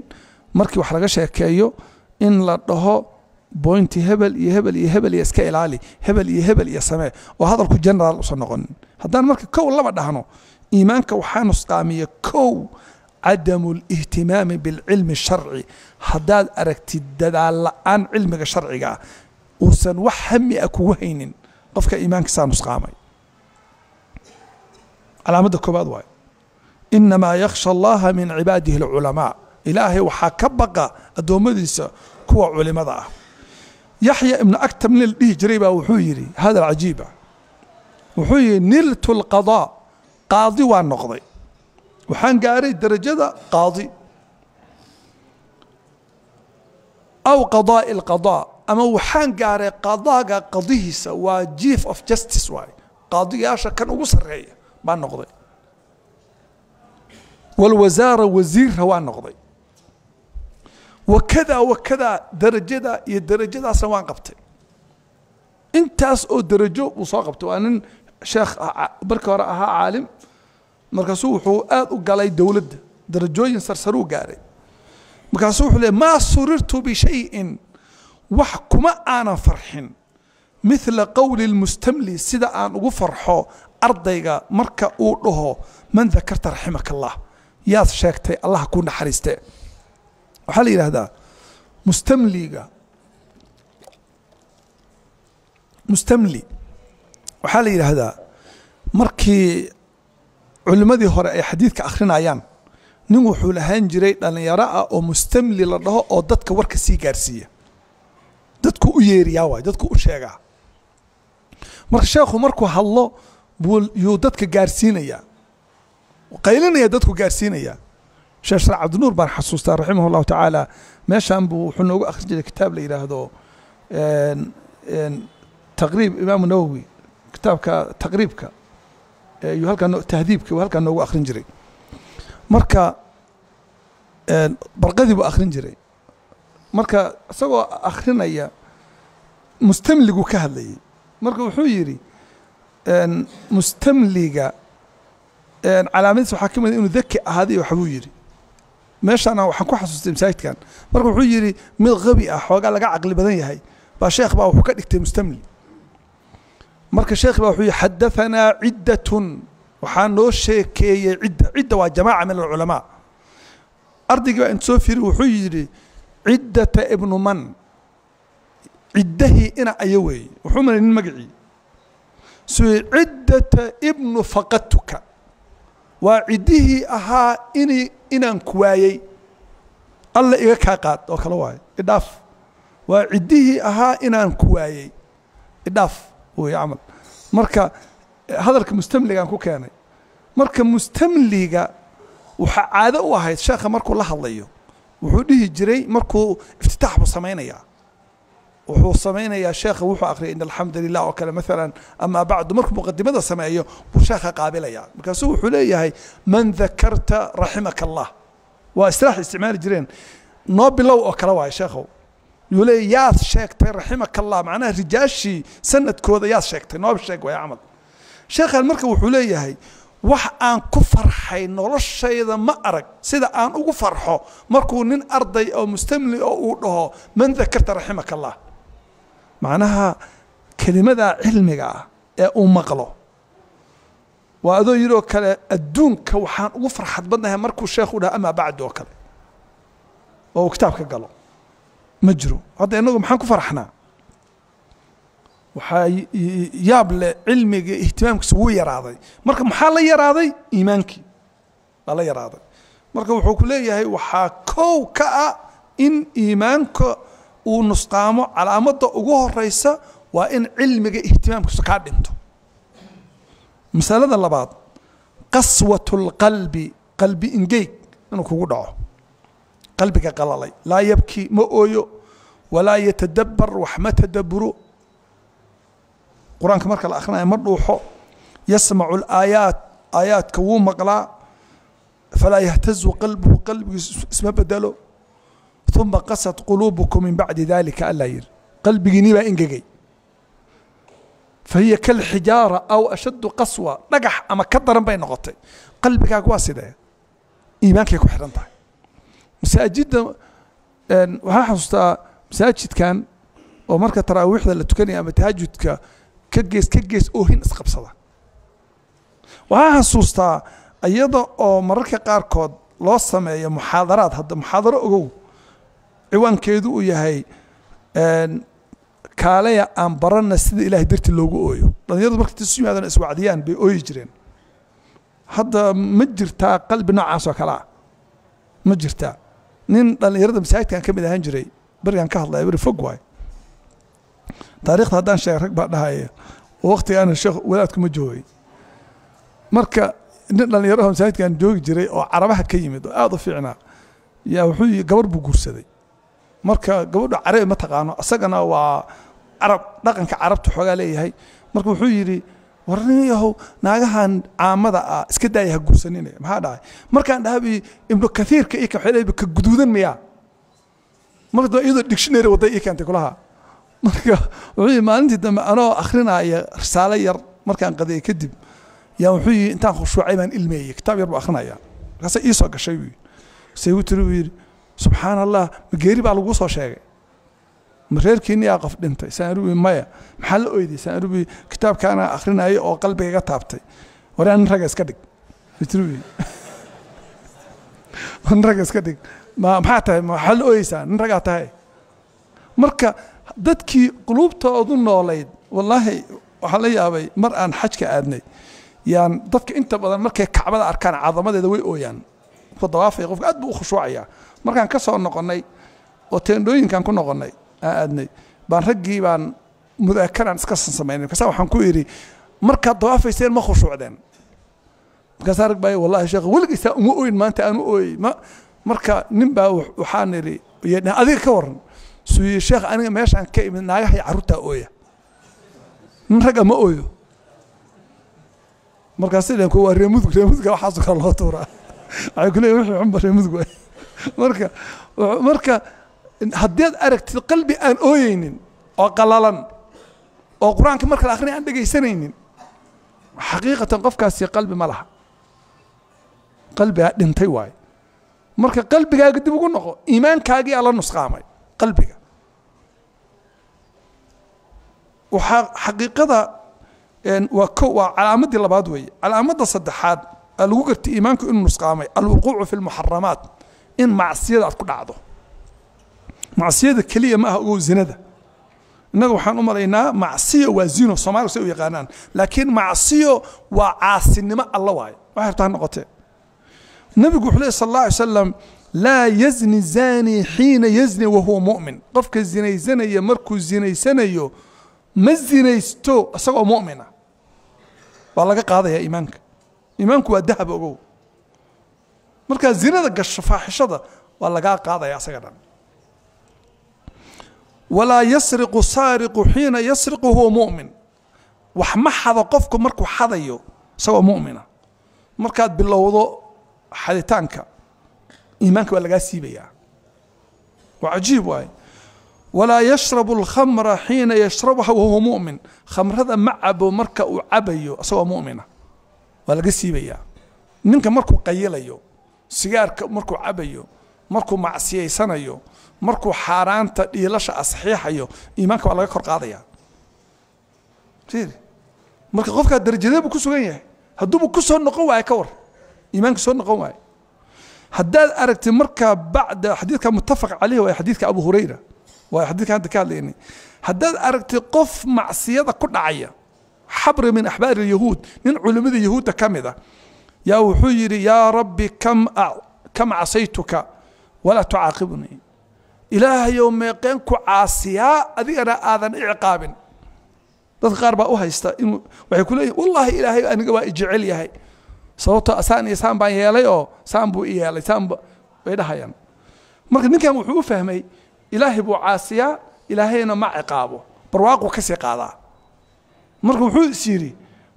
markii wax laga sheekeeyo in la dhaho bointi hebel iyo hebel iyo hebel iyo iska ilaali, hebel iyo hebel iyo samee, oo hadalku general usan noqonin. Haddaan marka kow laba dhahno, iimaanka waxaa nusqaamiya kow cadamu lihtimaami bilcilmi sharci. Haddaad aragtid dadaal la'aan cilmiga sharciga ah, uusan wax hami ah kugu haynin, qofka iimaankiisaa nusqaamay. Calaamadda koobaad waayo. Inamaa yakhsha allaha min cibaadihi alculamaa, ilaahay waxaa ka baqa addoommadiisa kuwa culimada ah. Yaxya ibnu aktam nin la dhihi jiray baa wuxuu yidhi hadal cajiiba. Wuxuu yidhi niltu alqadaa, qaadi waa noqday, waxaan gaaray darajada qaadi, aw qadaa'i alqadaa, ama waxaan gaaray qadaaga qadihiisa, waa chief of justice waay, qaadiyaasha kan ugu sarreeya baan noqday. Walwasaara wasiirra waa noqday, wakada wakada, darajada iyo darajadaasna waan qabtay. Intaas oo darajo uu soo qabtay. Waa nin sheekh markii hore ahaa caalim, markaasuu wuxuu aad u galay dowladda, darajooyin sarsaruu gaaray. Markaasuu wuxuu leey maa surirtu bishayin, wax kuma aanan farxin, mithla qowli lmustamli, sida aan ugu farxo ardayga marka uu dhaho man dakarta raximaka allah, yaad sheegtay allah ku naxariiste. Waxaa la yidhaahdaa mustamliga, mustamli waxaa la yidhaahdaa markii culimmadii hore ay xadiidka akhrinayaan, nin wuxuu lahaan jiray dhallinyaro ah oo mustamli la dhaho, oo dadka warka sii gaarsiiya, dadku u yeeriyaa waay, dadku u sheegaa. Marka sheekhu markuu hadlo buu yuu dadka gaarsiinayaa, qaylinaya, dadku gaarsiinayaa. Sheekh Sharax Cabdinuur baan xasuustaa raximah allahu tacaala, meeshan buu wuxuu noogu akhrin jiray kitaab la yidhaahdo Taqriib Imaamu Nawowi, kitaabka Taqriibka yuu halkaa, Tahdiibka uu halkaa noogu akhrin jiray. Marka barqadii buu akhrin jiray. Marka isagoo akhrinaya mustamligu ka hadlayay. Marka wuxuu yidhi mustamliga calaamadiis waxaa ka mid inuu daki ahaaday. Waxbuu yidhi meeshaana waxaan ku xasuustay masaajidkan. Marka wuxuu yidhi mid qabi ah, xoogaa laga caqli badan yahay baa sheekh baa wuxuu ka dhigtay mustamli. Marka sheekh baa wuxuu yidhi xadahanaa ciddatun, waxaa noo sheekeeyey cidda. Cidda waa jamaaca min alculamaa. Ardaygii baa inta soo fiiri wuxuu yidhi ciddata ibnu man, ciddahii ina aya weeye, wuxuu malay nin magacii suu ciddata ibnu faqadtuka, waa ciddihii ahaa ini inaan ku waayey, alla iga kaa qaad oo kale waayo, idhaaf. Waa ciddihii ahaa inaan ku waayey, idhaaf wey camal. Marka hadalka mustamligaan ku keenay. Marka mustamliga waxaa caado u ahayd sheekha markuu la hadlayo wuxuu dhihi jiray, markuu iftitaax buu samaynayaa, wuxuu samaynayaa sheekha wuxuu akhriyay in alxamdu lilah oo kale maalan, amaa bacdu, markuu muqadimada sameeyo buu sheekha qaabilaya. Markaasuu wuxuu leeyahay man dakarta raximaka allah. Waa istilaax isticmaali jireen, noo bilow oo kale waayo sheekhow. Yuu leeyahy yaad sheegtay raximaka allah, macnaha rijaashii sanadkooda yaad sheegtay, nooba sheeg waaya camal. Sheekhan marka wuxuu leeyahay wax aan ku farxay noloshayda ma arag sida aan ugu farxo markuu nin arday oo mustamli oo uu dhaho man dakarta raximaka allah. Macnaha kelimada cilmiga ah ee uu maqlo waa adoo yidhi oo kale adduunka waxaan ugu farxad badnahay markuu sheekhu dhaha amaa bacdu oo kale. oo uu kitaabka galo ma jiro. Hadda innagu maxaan ku faraxnaa? Waxaa yaab leh cilmiga ihtimaamkiisa wuu yaraaday. Marka maxaa la yaraaday? Iimaankii baa la yaraaday. Marka wuxuu ku leeyahay waxaa kow ka ah in iimaanka uu nusqaamo. Calaamadda ugu horeysa waa in cilmiga ihtimaamkiisu kaa dhinto. Masalada labaad, qaswatu lqalbi, qalbi ingeyg inuu kugu dhaco, qalbiga qalalay. Laa yabki, ma ooyo, walaa yatadabbar, wax ma tadabburo, qur-aanka marka la akhrinayo ma dhuuxo. Yasmacu alaayaat, aayaadka wuu maqlaa, falaa yahtazu qalbuhu, qalbigiisu isma bedelo. Uma qasat quluubukum min bacdi dalika, alla yiri qalbigiinii baa ingegay. Fahiya kalxijaara aw ashaddu qaswa, dhagax ama ka daran bay noqotay. Qalbigaaga waa sidee? Iimaankay ku xidhan tahay. Masaajidda waxaan xasuustaa masaajidkan oo marka taraawiixda la tukanaya ama tahajudka ka gees ka gees oohin isqabsada. Waxaan xasuustaa iyada oo mararka qaarkood loo sameeyo muxaadaraad. Hadda muxaadaro ogow ciwaankeedu uu yahay kaalaya aan barana sida ilahay dartii loogu ooyo. Dhalinyaradu markay isu yimaadaan iswacdiyaan bay ooyi jireen. Hadda ma jirtaa qalbi noocaas oo kale ah? Ma jirtaa? Nin dhalinyarada masaajidkan ka mid ahaan jiray berigaan ka hadlaya, beri fog waay taarikhda haddaan sheegay rag baa dhahaya waqtigaana sheekh wadaadku ma joogay. Marka nin dhalinyaraho masaajidkan joogi jiray oo carabaha ka yimid oo aada u fiicnaa yaa wuxuu gabar buu guursaday. Marka gabadhu carabi ma taqaano, isagana waa carab, dhaqanka carabta xoogaa leeyahay. Marka wuxuu yidhi, war nin yahow, naagahan caamada ah iska daaya, ha guursanine. Maxaa dhacay? Markaan dhahabi Ibnu Kathiirka ii waxay leeyahay ka guduudan miyaa. Marka dambe iyadoo dictionary waday ii keentay kulaha. Marka wuxuu yidhi maalintii dambe anoo akhrinaya risaalo yar markaan qadiyay kadib yaa wuxuu yidhi intaan khushuucay baan ilmeeyey, kitaab yar buu akhrinaya. Markaasa ii soo gashay buu yidhi, say u tiri buu yidhi, subxaan Allah, ma geeri baa laguu soo sheegay? Ma reerkiinni yaa qof dhintay? Saan iri maya. Maxaa la oyday? Saan iri kitaabkaana akhrinaya oo qalbiga iga taabtay. Waryaa nin ragga iska dhig, tiri nin ragga iska dhig, ma maxaa tahay? Maxaa la oyeysaa? Nin raggaa tahay. Marka dadkii quluubtoodu noolayd, wallaahi waxaan la yaabay mar aan xajka aadnay yaan dadka inta badan markay Kacbada arkaan cadamadeeda way ooyaan, qofka dawaafaya, qofka aad buu u khushuucaya. Markaan ka soo noqonnay oo teendhooyinkan ku noqonnay aan aadnay baan raggii baan mudaakaraan iska samaynay. Markaasa waxaan ku idhi, markaad dawaafayseen ma khushuucdeen? Markaasaa rag baa, wallahi sheekh, weligiisaa uma ooyin, maanta aan u ooyey ma. Marka nin baa waxaan idhi, adiga ka warran? Suu yidhi, sheekh, aniga meeshaan ka imid naagaha iyo carruurtaa ooya, nin ragga ma ooyo. Markaasay dhaheen waa reer Mudug, reer Mudugga waxaasoo kale loo tuuraa, waxay ku leeyihin wixii xunba reer Mudug waay. Marka haddii aad aragtid qalbi aan ooyeynin oo qalalan oo qur-aanka marka la akrinaya aan dhegaysanaynin, xaqiiqatan qofkaasi qalbi ma laha, qalbigaa dhintay waaye. Marka qalbigaaga dib ugu noqo, iimaankaagii aa la nusqaamay qalbiga. Waxaa xaqiiqada waa ko, waa calaamadii labaad weeye. Calaamadda saddexaad aa lagu gartay iimaanku inuu nusqaamay, alwuquucu fi lmuxaramaat, in macsiyada aad ku dhacdo. Macsiyada keliya ma aha ogow zinada. Innaga waxaan u malaynaa macsiyo waa zino, Soomaaligu say u yaqaanaan, laakiin macsiyo waa caasinimo alla waaye, waxay rabta ha noqotee. Nabigu wuxuu lehy sal alla alay slam, laa yazni zani xiina yazni wahuwa mu'min. Qofka zinaysanaya markuu zinaysanayo ma zinaysto isagoo mu'mina, waa laga qaadaya iimaanka. Iimaanku waa dahab ogow, markaa zinada gasho faaxishada waa lagaa qaadaya asaga dhan. Walaa yasriqu saariqu xiina yasriqu huwa mu'min. Wax ma xado qofku markuu xadayo isagoo mu'mina. Markaad bilowdo xaditaanka iimaanka waa lagaa siibayaa, waa cajiib waay. Walaa yashrabu alkhamra xiina yashrabuha wahuwa mu'min. Khamrada ma cabo marka uu cabayo isagoo mu'mina, waa laga siibayaa. Ninka markuu qayilayo, sigaarka markuu cabayo, markuu macsiyaysanayo, markuu xaaraanta dhiilasha asaxiixayo, iimaanka waa laga kor qaadaya. Marka qofkaa darajadee buu ku sugan yahay hadduuba ku soo noqon waayo? Ka war iimaanka soo noqon waayo. Haddaad aragtid marka bacda xadiidka muttafaq caleyh waa xadiidka Abu Hurayra, waa xadiidka hadda ka hadlaynay. Haddaad aragtid qof macsiyada ku dhacaya, xabri min axbaari alyahuud, nin culimmada yahuudda ka mid ah yaa wuxuu yidhi yaa rabbi kam casaytuka walaa tucaaqibnii, ilaahayow meeqeen ku caasiyaa adigana aadan iciqaabin. Dadka qaar baa u haysta inuu waxay ku leeyihin wallaahi ilaahay aniga waa i jecel yahay, sababtoo saan iyo saan baan yeelay oo saan buu i yeelay, saan bay dhahayaan. Marka ninkan wuxuu u fahmay ilaahay buu caasiyaa, ilaahayna ma ciqaabo, barwaaquu ka sii qaadaa. Marka wuxuu is yidhi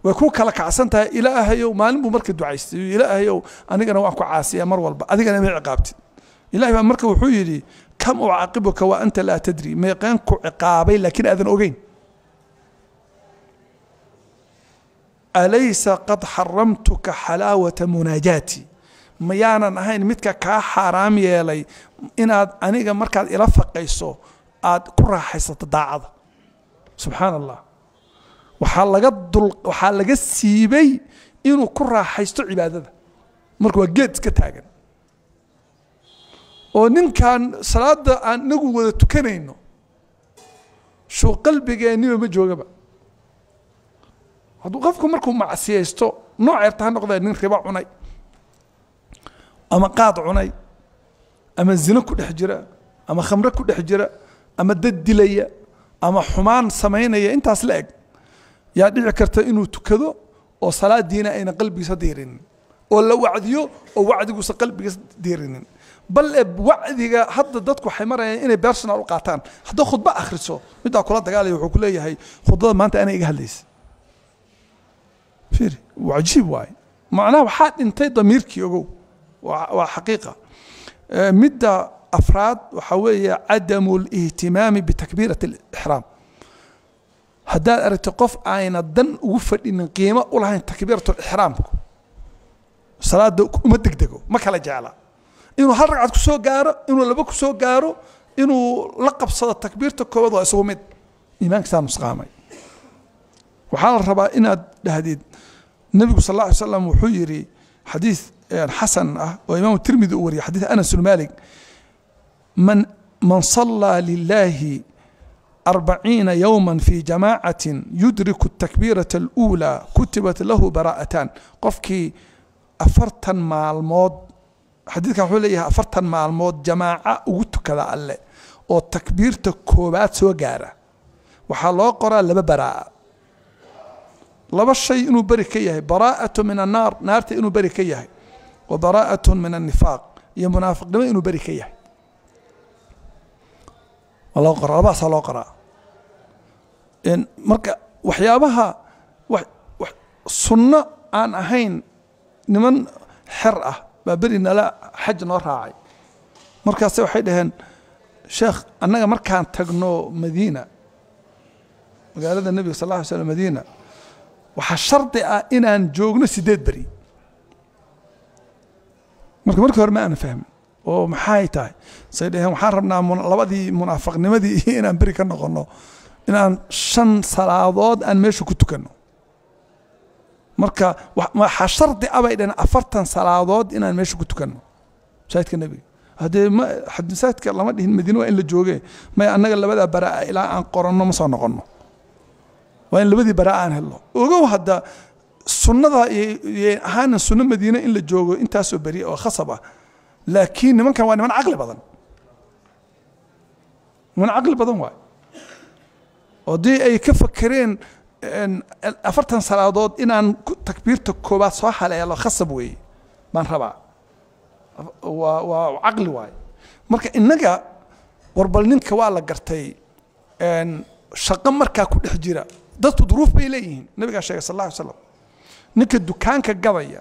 way ku kala kacsan tahay, ilaahayow maalin buu marka ducaystay, ilaahayow anigana waan ku caasiyaa mar walba, adigana ma ciqaabtid. Ilahay baa marka wuxuu yidhi kam ucaaqibuka wa anta laa tadri, meeqeen ku ciqaabay laakiin aadan ogeyn. Alaysa qad xaramtuka xalaawata munaajaati, mayaanan ahayn midka kaa xaaraam yeelay inaad aniga markaad ila faqayso aad ku raaxaysato daacada. Subxaan allah, waxaa laga siibay inuu ku raaxaysto cibaadada. Marka waa geed iska taagan oo ninkan salaada aan inagu wada tukanayno shuu qalbigeenniba ma joogaba. Hadduu qofku markuu macsiyaysto nooc yarta ha noqdee, nin ribo cunay ama qaad cunay ama zino ku dhex jira ama khamre ku dhex jira ama dad dilaya ama xumaan samaynaya, intaas la eg yaa dhici karta inuu tukado oo salaadiina ayna qalbigiisa diirinin, oo la wacdiyo oo wacdiguusa qalbigiisa diirinin. Bal wacdiga hadda dadku waxay marayaan inay personal u qaataan. Hadda khudba akhriso middaa kula dagaalaya wuxuu ku leeyahay khudbada maanta ana iga hadlaysa. Fiiri, waa cajiib waaye. Macnaha waxaa dhintay damiirkii, ogow, waa xaqiiqa. Midda afraad waxaa weeye cadamu lihtimaami bitakbiirati alixraam. Haddaad aragtid qof ayna dan ugu fadhinin, qiimo u lahayn takbiiratu lixraamku, salaada uma degdego, ma kala jecla inuu hal ragcad ku soo gaaro, inuu laba ku soo gaaro, inuu la qabsado takbiirta koowaad, waa isugu mid. Iimaankiisaa nusqaamay. Waxaa la rabaa inaad dhahdid nebigu sal alla alay slam wuxuu yidhi xadiis xasan ah oo imaamu Tirmidi uu wariyay, xadiis Anas bn Malik, man sallaa lilahi 40 yowma fi jamaacatin yudriku الtakbiirata اlأuulى kutibat lahu baraa'atan. Qofkii 40 maalmood, xadiidkan wuxuu leeyahay 40 maalmood jamaaca ugu tukada alle oo takbiirta koobaad soo gaara, waxaa loo qoraa laba baraa'a, laba shay inuu beri ka yahay: baraa'atu min annaar, naarta inuu beri ka yahay, wa baraa'atu min annifaaq, iyo munaafiqnimo inuu beri ka yahay. Waa loo qoraa, labadaasaa loo qoraa. Marka waxyaabaha sunno aan ahayn, niman xer ah baa beri nala xaj noo raacay. Markaase waxay dhaheen sheekh, annaga markaan tagno Madiina, magaalada nebiga sal alla alay slam Madiina, waxaa shardi ah inaan joogno 8 beri. Marka markii hore ma aanan fahmin oo maxay tahay. Say dhaheen waxaan rabnaa labadii munaafiqnimadii iyo inaan beri ka noqono, inaan 5 salaadood aan meesha ku tukanno. Marka waxaa shardi ah bay dhaheen 40 salaadood inaan meesha ku tukanno masaajidka nebiga. Haddee masaajidka lama dhihin Madiine waa in la jooge, maya annaga labadaa baraa ilaa aan qoranno ma soo noqonno, waa in labadii baraa aan helno. Ogow hadda sunnada yay ahaanin sunno Madiine in la joogo intaasoo beri oo khasab ah, laakiin nimankan waa niman caqli badan, niman caqli badan waay. Oo haddii ay ka fakereen 40 salaadood inaan takbiirta koobaad soo haleelo khasab weeye baan rabaa, waa caqli waaye. Marka innaga warbal ninka waa la gartay shaqo markaa ku dhex jira, dadku duruuf bay leeyihiin. Nabigaa sheegay sal alla alay slam ninka dukaanka gadaya,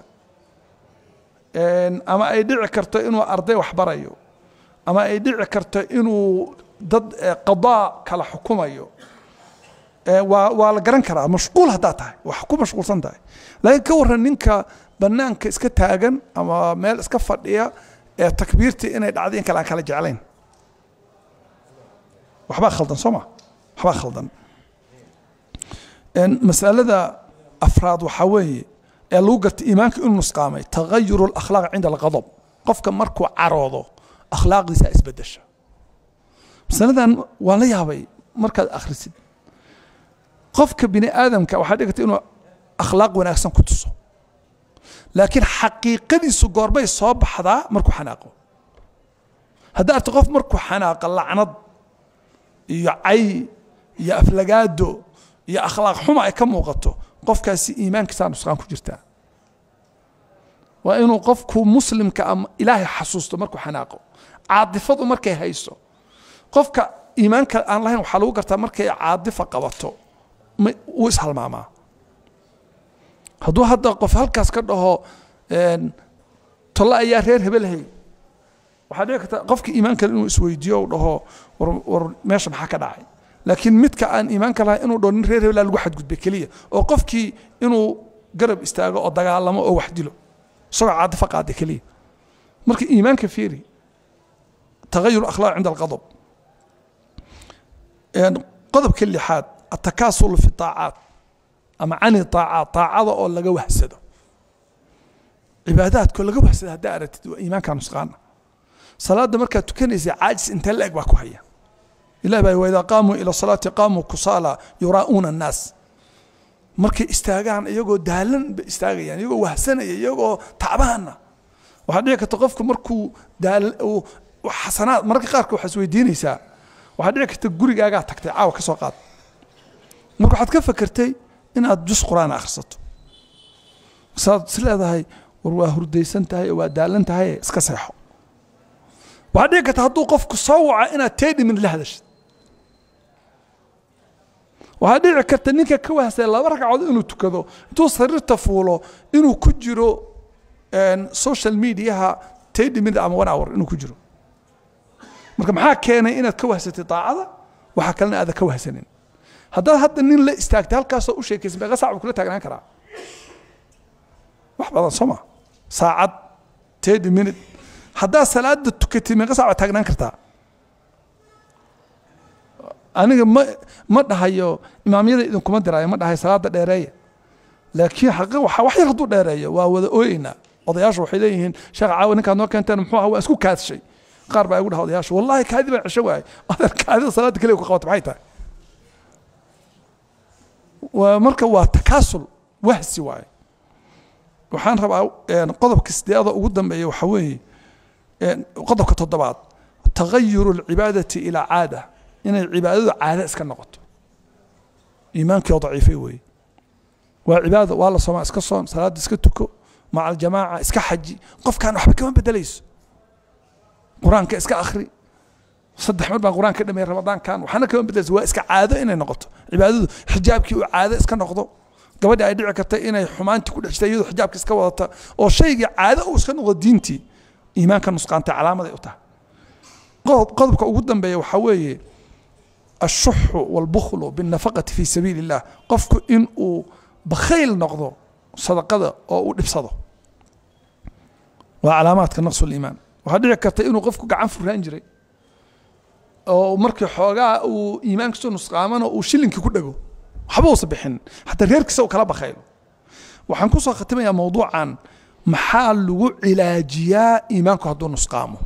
ama ay dhici karto inuu arday wax barayo, ama ay dhici karto inuu dad qadaa kala xukumayo, waa la garan karaa. Mashquul haddaad tahay, wax ku mashquulsan tahay. Laakiin ka warran ninka banaanka iska taagan ama meel iska fadhiya ee takbiirtii inay dhacday in kale aan kala jeclayn, waxbaa khaldan soo ma, waxbaa khaldan. Masalada afraad waxaa weeye ee lagu gartay iimaanka inuu nusqaamay tagayuru alakhlaaq cinda alghadab. Qofka markuu caroodo akhlaaqdiisa isbedesha. Masaladan waan la yaabay markaad akhrisid. Qofka bini aadamka waxaa dhigata inuu akhlaaq wanaagsan ku tuso, laakiin xaqiiqadiisu goorbay soo baxdaa markuu xanaaqo. Hadda arto qof markuu xanaaqa lacnad iyo cay iyo aflagaado iyo akhlaaq xuma ay ka muuqato, qofkaasi iimaankiisaa nusqaan ku jirtaa. Waa inuu qofku muslimka ama Ilaahay xasuusto markuu xanaaqo, caatifadu markay hayso. Qofka iimaanka aan lahayn waxaa lagu gartaa markay caatifa qabato wuu ishalmaamaa. Hadduu hadda qof halkaas ka dhaho tolla ayaa reer hebelhay, waxaa dhici karta qofka iimaanka inuu isweydiiyo uu dhaho war meesha maxaa ka dhacay. Laakiin midka aan iimaanka lahayn inuu dhaho nin reer hebelaa lagu xadgudbay keliya, oo qofkii inuu garab istaago oo dagaalamo oo wax dilo isagoo caatifo qaaday keliya. Marka iimaanka fiiri, tagayur akhlaaq cinda alqadab. Qodobka lixaad, atakaasulu fi taacaat ama cani taacaat, taacada oo laga wahsado, cibaadaadkoo laga wahsado haddaa aragtid waa iimaanka nusqaana. Salaada markaad tukanaysa caajis intee la eg baa ku haya. Ilah baa waidaa qaamuu ila salaati qaamuu kusaala yuraa'uuna annaas. Markay istaagaan iyagoo daalan bay istaagayaan, iyagoo wahsanaya, iyagoo tacbaana. Waxaa dhici karta qofku markuu xasanaad mararka qaarka waxaa isweydiinaysaa, waxaa dhici karta gurigaagaa tagtay caawa ka soo qaad, marka waxaad ka fakertay inaad jus qur-aan akhrisato, saad is leedahay war waa hurdaysan tahay oo waa daalan tahay iska seexo. Waxaa dhici karta hadduu qofku soo waco inaad 30 minute la hadashid. Waxaa dhici karta ninka ka wahsay 2 ragcadood inuu tukado, intuu sariirta fuulo inuu ku jiro social mediaha 30 minute ama 1 hour inuu ku jiro. Marka maxaa keenay inaad ka wahsatay daacada, waxaa kalena aadan ka wahsanin? Haddaad hadda nin la istaagtay halkaasoo u sheekaysan, meeqa saac buu kula taagnaan karaa? Wax badan soo ma? Saacad, 30 minute. Haddaad salaada tukatid meeqa saac baad taagnaan kartaa? Aniga ma dhahayo imaamyada idinkuma diraayo, ma dhahayo salaada dheereeya, laakiin xaqiiq waxa wax yar hadduu dheereeyo waa wada ooyeynaa. Odayaashu waxay leeyihiin, sheekh caawa ninkaad noo keenteen muxuu ahaa? Waa isku kaadshay. Qaar baa igu dhaha odayaashu, wallahi kaadi baan cesho waayay. Adeer, kaadida salaada keliya ku qabata maxay tahay? Waa marka waa takaasul, wahsi waaye. Waxaan rabaa qodobka sideeda ugu dambeeya waxaa weeye qodobka toddobaad, tagayuru alcibaadati ilaa caada, inay cibaadadu caado iska noqoto. Iimaankii oo daciifay weeye. Waa cibaado, waa la soomaa, iska soon, salaada iska tuko maca aljamaaca, iska xaji, qofkaan waxba kama bedelayso. Qur-aanka iska akhri, 3 mar baan qur-aan ka dhameeyay Ramadaankan, waxna kama bedelayso. Waa iska caado inay noqoto cibaadadu, xijaabkii uu caado iska noqdo, gabadhi ay dhici karta inay xumaantii ku dhex jirta iyadoo xijaabka iska wadata, oo shaygii caado uu iska noqdo, diintii iimaanka nusqaantay calaamaday u tahay. Qodobka ugu dambeeya waxaa weeye ashuxu walbukhlu binnafaqati fi sabiili illah, qofku in uu bakhayl noqdo sadaqada oo uu dhibsado waa calaamaadka naqsu liimaan. Waxaa dhici karta inuu qofku gacan furaan jiray oo markii xoogaa uu iimaankiisu nusqaamana uu shilinkii ku dhego, waxba uusa bixin, xataa reerkiisa uu kala bakhaylo. Waxaan ku soo khatimayaa mawduucan, maxaa lagu cilaajiyaa iimaanku hadduu nusqaamo?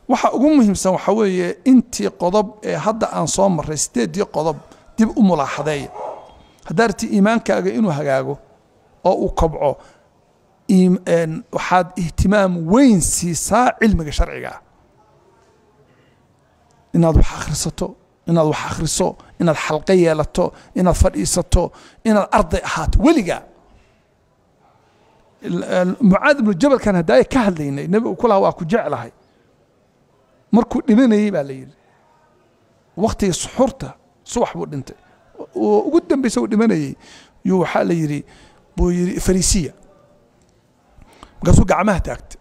Waxa ugu muhiimsan waxaa weeye intii qodob ee hadda aan soo marray, 8dii qodob, dib u mulaaxadeeya. Haddaa rabti iimaankaaga inuu hagaago oo uu kobco, waxaad ihtimaam weyn siisaa cilmiga sharciga ah, inaad wax akhrisato, inaad wax akhriso, inaad xalqo yeelato, inaad fadhiisato, inaad arday ahaato weligaa. Mucaad ibnu Jabalkan haddaaya ka hadlaynay, nebigu ku lahaa waa ku jeclahay, markuu dhimanayey baa la yidhi waktigii suxuurta subax buu dhintay oo ugu dambaysa uu dhimanayey yuu waxaa la yidhi buu yidhi fariisiya. Markaasuu gacmaha taagtay,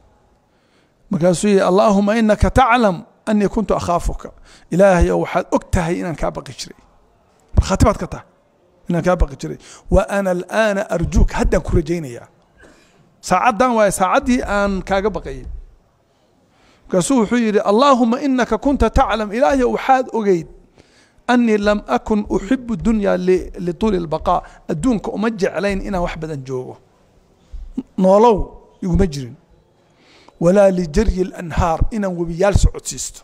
markaasuu yidhi, allaahuma inaka taclam anii kuntu akhaafuka, Ilaahay oo waxaad og tahay inaan kaa baqi jiray, markhaati baad ka tahay inaan kaa baqi jiray, wa ana alaana arjuuka, haddaan ku rajaynayaa, saacaddan waaye saacaddii aan kaaga baqayay. Markaasuu wuxuu yidhi, allaahuma inaka kunta taclam, ilaahay waxaad ogeyd, anii lam akun uxibu dunya lituuli اlbaqaa, adduunka uma jeclayn inaan wax badan joogo, noolow iguma jirin. Walaa lijaryi alanhaar, inaan webiyaal socodsiisto.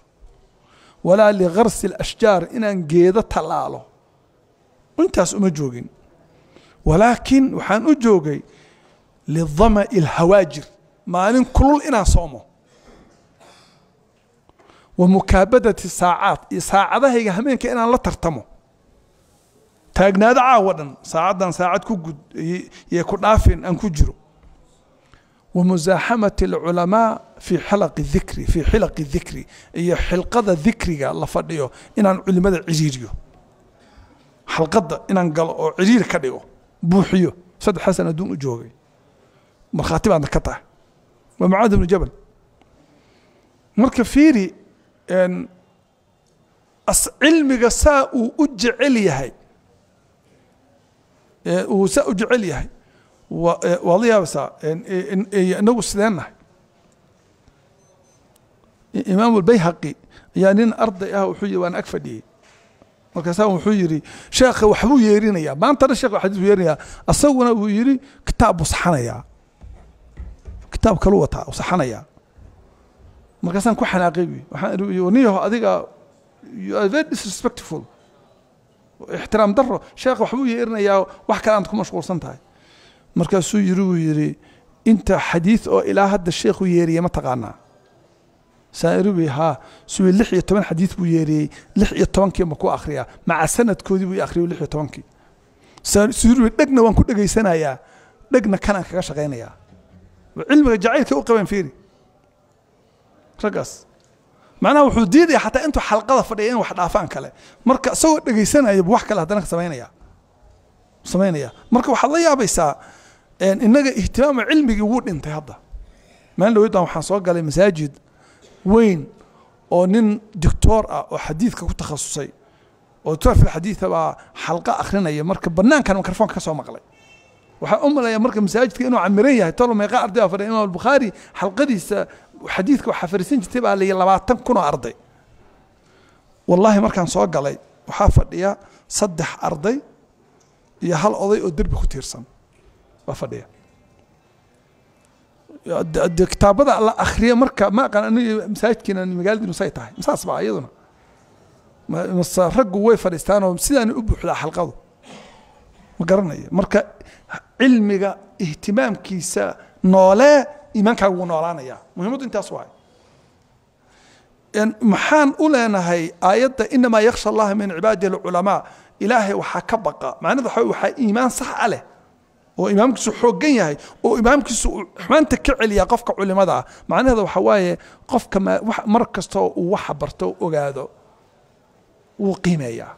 Walaa ligarsi alashjaar, inaan geedo tallaalo. Intaas uma joogin, walaakin waxaan u joogay lidama'i alhawaajir, maalin kulul inaan soomo, wa mukaabadati saacaat, iyo saacadahayga hameenka inaan la tartamo, taagnaado caawa dhan, saacaddan saacad ku gud iyo ku dhaafin aan ku jiro, wa musaaxamati alculamaa fii xalaqi dikri, fii xilaqi dikri, iyo xilqada dikriga la fadhiyo inaan culimada ciriiriyo, xalqadda inaan galo oo ciriir ka dhigo, buuxiyo. 3 san adduun u joogay, markhaati baadna ka tahay. Waa Mucaad ibnu Jabal. Marka fiiri cilmiga saa uu u jecel yahay, uu saa u jecel yahay, waad la yaabaysaa. Inagu sideen nahay? Imaam Albayhaqi ayaa nin arday ah wuxuu yidhi, waan ag fadhiyey, markaasaa wuxuu yidhi, sheekha waxbuu yeerinayaa maantana, sheekha xadiis buu yeerinayaa, asaguna wuu yidhi kitaab buu saxanayaa, kitaab kaluu wataa uu saxanayaa. Markaasaan ku xanaaqay buy, waxaan idhi, niyaho adiga, you are very disrespectful, ixtiraam daro, sheekha waxbuu yeerinayaa, wax kale aad ku mashquulsan tahay. Markaasuu yidhi, wuu yidhi, inta xadiis oo ilaa hadda sheekhu yeeriyey ma taqaanaa? Saan haa. Suwi 16 xadiis buu yeeriyey, 16-kii ma ku akhriyaa? Maca sanadkoodii buu akhriyay 16-kii. Suri dhegna waan ku dhegaysanayaa, dhegna kanaan kaga shaqaynayaa. Cilmiga jacaylka u qabeen fiiri raggaas. Macnaha wuxuu diidaya xataa intuu xalqada fadhiya in wax dhaafaan kale. Marka isagoo dhegaysanaya buu wax kale haddana samaynaya. Marka waxaad la yaabaysaa innaga ihtimaama cilmigii wuu dhintay. Hadda maalin dhaweyd waxaan soo galay masaajid weyn oo nin doctor ah oo xadiidka ku takhasusay oo doctor fi xadiida baa xalqa akhrinaya. Marka banaankan mikrofoonka ka soo maqlay, waxaa u malaya marka masaajidka inuu camiran yahay. Tolo meeqa arday baa fadhiya? Imaam Albukhaari xalqadiisa xadiidka waxaa fariisan jirtay baa layi 20,000 oo arday. Wallahi markaan soo galay waxaa fadhiya saddex arday iyo hal oday oo derbi ku tiirsan baa fadhiya. De kitaabada la akhriya marka ma aqaan aniga masaajidkiina magaaladiinu say tahay, saas baa iyaduna mase raggu way fadhiistaanoo sidaana u buuxdaa xalqadu, ma garanayo. Marka cilmiga ihtimaamkiisa noolee, iimaankaagu wuu noolaanayaa. Muhiimaddu intaas waay. Maxaan u leenahay aayadda inamaa yakhsha allaha min cibaadihi alculamaa? Ilaahay waxaa ka baqa, macnada waxa waxaa iimaan sax a leh oo imaamkiisu xooggan yahay oo imaamkiisu uu xumaanta ka celiyaa qofka culimada ah. Macnaheeda waxa waaye qofka mar kastoo uu waxa barto o ogaado wuu qiimeeyaa.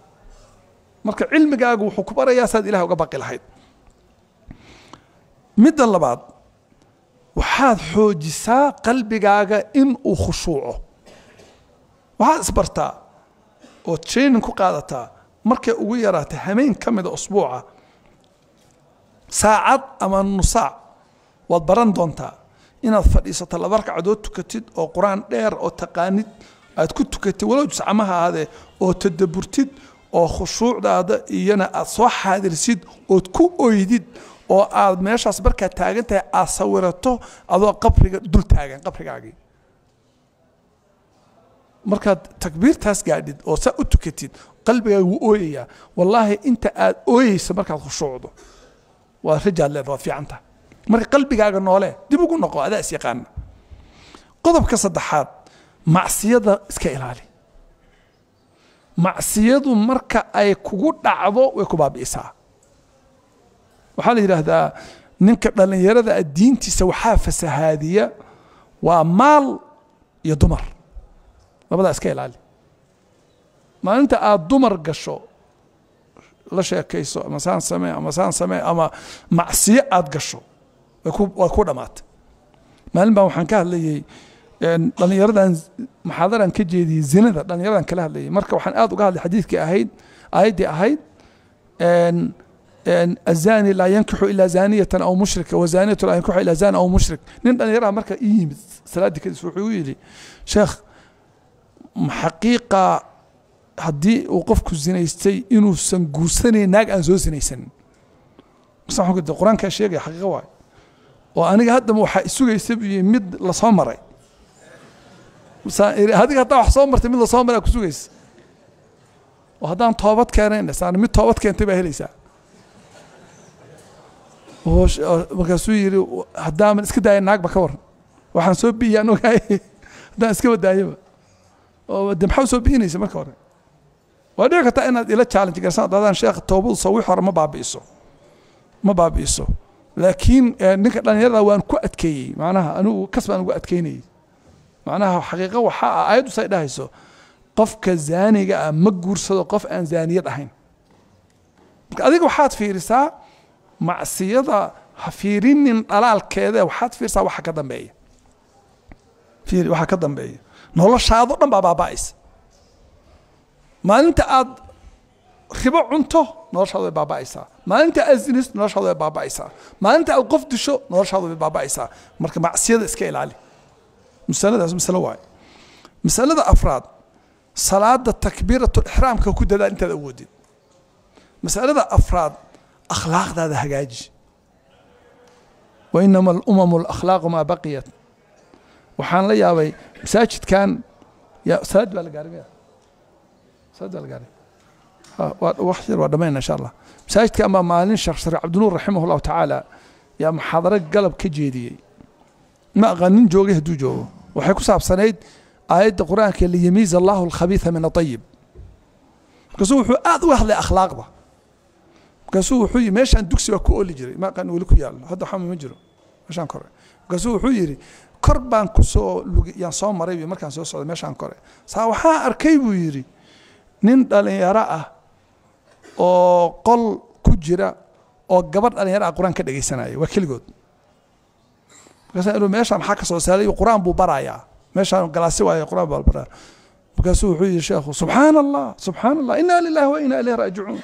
Marka cilmigaagu wuxuu ku barayaa saad ilahay uga baqi lahayd. Midda labaad, waxaad xoojisaa qalbigaaga in uu khushuuco. Waxaad isbartaa oo training ku qaadataa markay ugu yaraatay hameen ka mida usbuuca saacad ama nusaac waad baran doontaa inaad fadhiisato, laba ragcadood tukatid oo qur-aan dheer oo taqaanid aad ku tukatid, walow juscamaha ahaadee, oo tadaburtid oo khushuucdaada iyana aad soo xaadirsid ood ku oydid oo aad meeshaas markaad taagan tahay aad sawirato adoo qabriga dul taagan qabrigaagii. Markaad takbiirtaas gaadhid oo saa u tukatid, qalbigaaga wuu ooyayaa. Wallaahi inta aad ooyeyso markaad khushuucdo waa rajaad leeda, waad fiican tahay. Marka qalbigaaga noole, dib ugu noqo, adaa is yaqaana. Qodobka saddexaad, macsiyada iska ilaali. Macsiyadu marka ay kugu dhacdo way ku baabi'isaa. Waxaa la yidhaahdaa ninka dhallinyarada ah diintiisa waxaa fasahaadiya waa maal iyo dumar. Labadaa iska ilaali. Maalinta aad dumar gasho, la sheekayso ama saan samee ama saan samee ama macsiyo aad gasho, way ku dhamaatay. Maalin baan waxaan ka hadlayey dhallinyaradan, muxaadaran ka jeediyey zinada dhallinyaradan kala hadlayay. Marka waxaan aad uga hadlay xadiidkii ahayd, aayaddii ahayd الزاني لا ينكح إلا زانية أو مشركة والزانية لا ينكح إلا زان أو مشرك. Nin dhallinyaraha marka ii yimid salaaddii kadib wuxuu yidhi, sheekh, xaqiiqa haddii uu qofku zinaystay inuusan guursanayn naag aan soo zinaysanin? Mase waxaan ku qur-aankaa sheegaya, xaqiiqa waayo. Oo aniga haddaba waxaa isugaysa buu yidhi mid lasoo maray. Adiga haddaa wax soo martay mid lasoo maray ku sugaysa, oo haddaan toobad keenayna saan mid toobad keentay baa helaysaa. Markaasuu yidhi haddaaman iska daaya naagba ka waran, waxaan soo bi'iyaan ogaay haddaan iska wadaayaba, oo de maxaa soo bi'inaysa marka hore? Waa dhici kartaa inaad ila challenge garsan dadaan sheekh toobadu sawix hore ma baabi'iso, ma baabi'iso. Laakiin ninka dhalinyarada waan ku adkeeyey, macnaha anigu kas baan ugu adkeynayey. Macnaha xaqiiqo waxaa ah aayaddu say dhahayso qofka zaaniga ah ma guursado qof aan zaaniyad ahayn. Marka adiga waxaad fiirisaa macsiyada, ha fiirinin dhalaalkeeda, waxaad fiirisaa waxa ka dambeeya. Fiiri waxa ka dambeeya, noloshaado dhan baa baaba'aysa. Maalinta aad ribo cunto noloshaadu way baaba'aysaa, maalinta aad zinaysto noloshaadu way baaba'aysaa, maalinta aad qof disho noloshaadu way baaba'aysaa. Marka macsiyada iska ilaali. Masaladaas masalo waaye. Masalada afraad, salaada takbiiratu ixraamka ku dadaal intaad awoodid. Masalada afraad, akhlaaqdaada hagaaji. Wainama alumamu alakhlaaqu maa baqiyat. Waxaan la yaabay masaajidkan ya salaad baa la gaaray, miya salaad baa la gaaray? Wax yar waa dhamayna insha Allah. Masaajidkan baa maalin Sheekh Shariif Cabdinuur raximah llahu tacaala yaa muxaadaro galab ka jeediyey. Ma aqaanin joogay hadduu joogo. Waxay ku saabsanayd aayadda qur-aanka liyamiiza allahu alkhabiitha min atayib. Markaasuu wuxuu aad uga hadlay akhlaaqda. Markaasuu wuxuu yidhi meeshaan dugsi baa ku ooli jiray, ma aqaan weli ku yaallo hadda, waxaa ma jiro meeshaan kore. Markaasuu wuxuu yidhi kor baan kusoo lug yaan soo maray bu markaan soo socday meeshaan kore, saa waxaan arkay buu yidhi nin dhalinyaro ah oo qol ku jira oo gabadh dhalinyaro ah qur-aan ka dhegaysanaya, waa keligood. Markaasa inuu meeshaan maxaa ka soo saalay, qur-aan buu barayaa meeshaan galaasi waayo, qur-aan baa baraya. Markaasuu wuxuu yidhi sheekhu subxaana allah, subxaana allah, inna lillahi wa inna ilayhi raajicuun.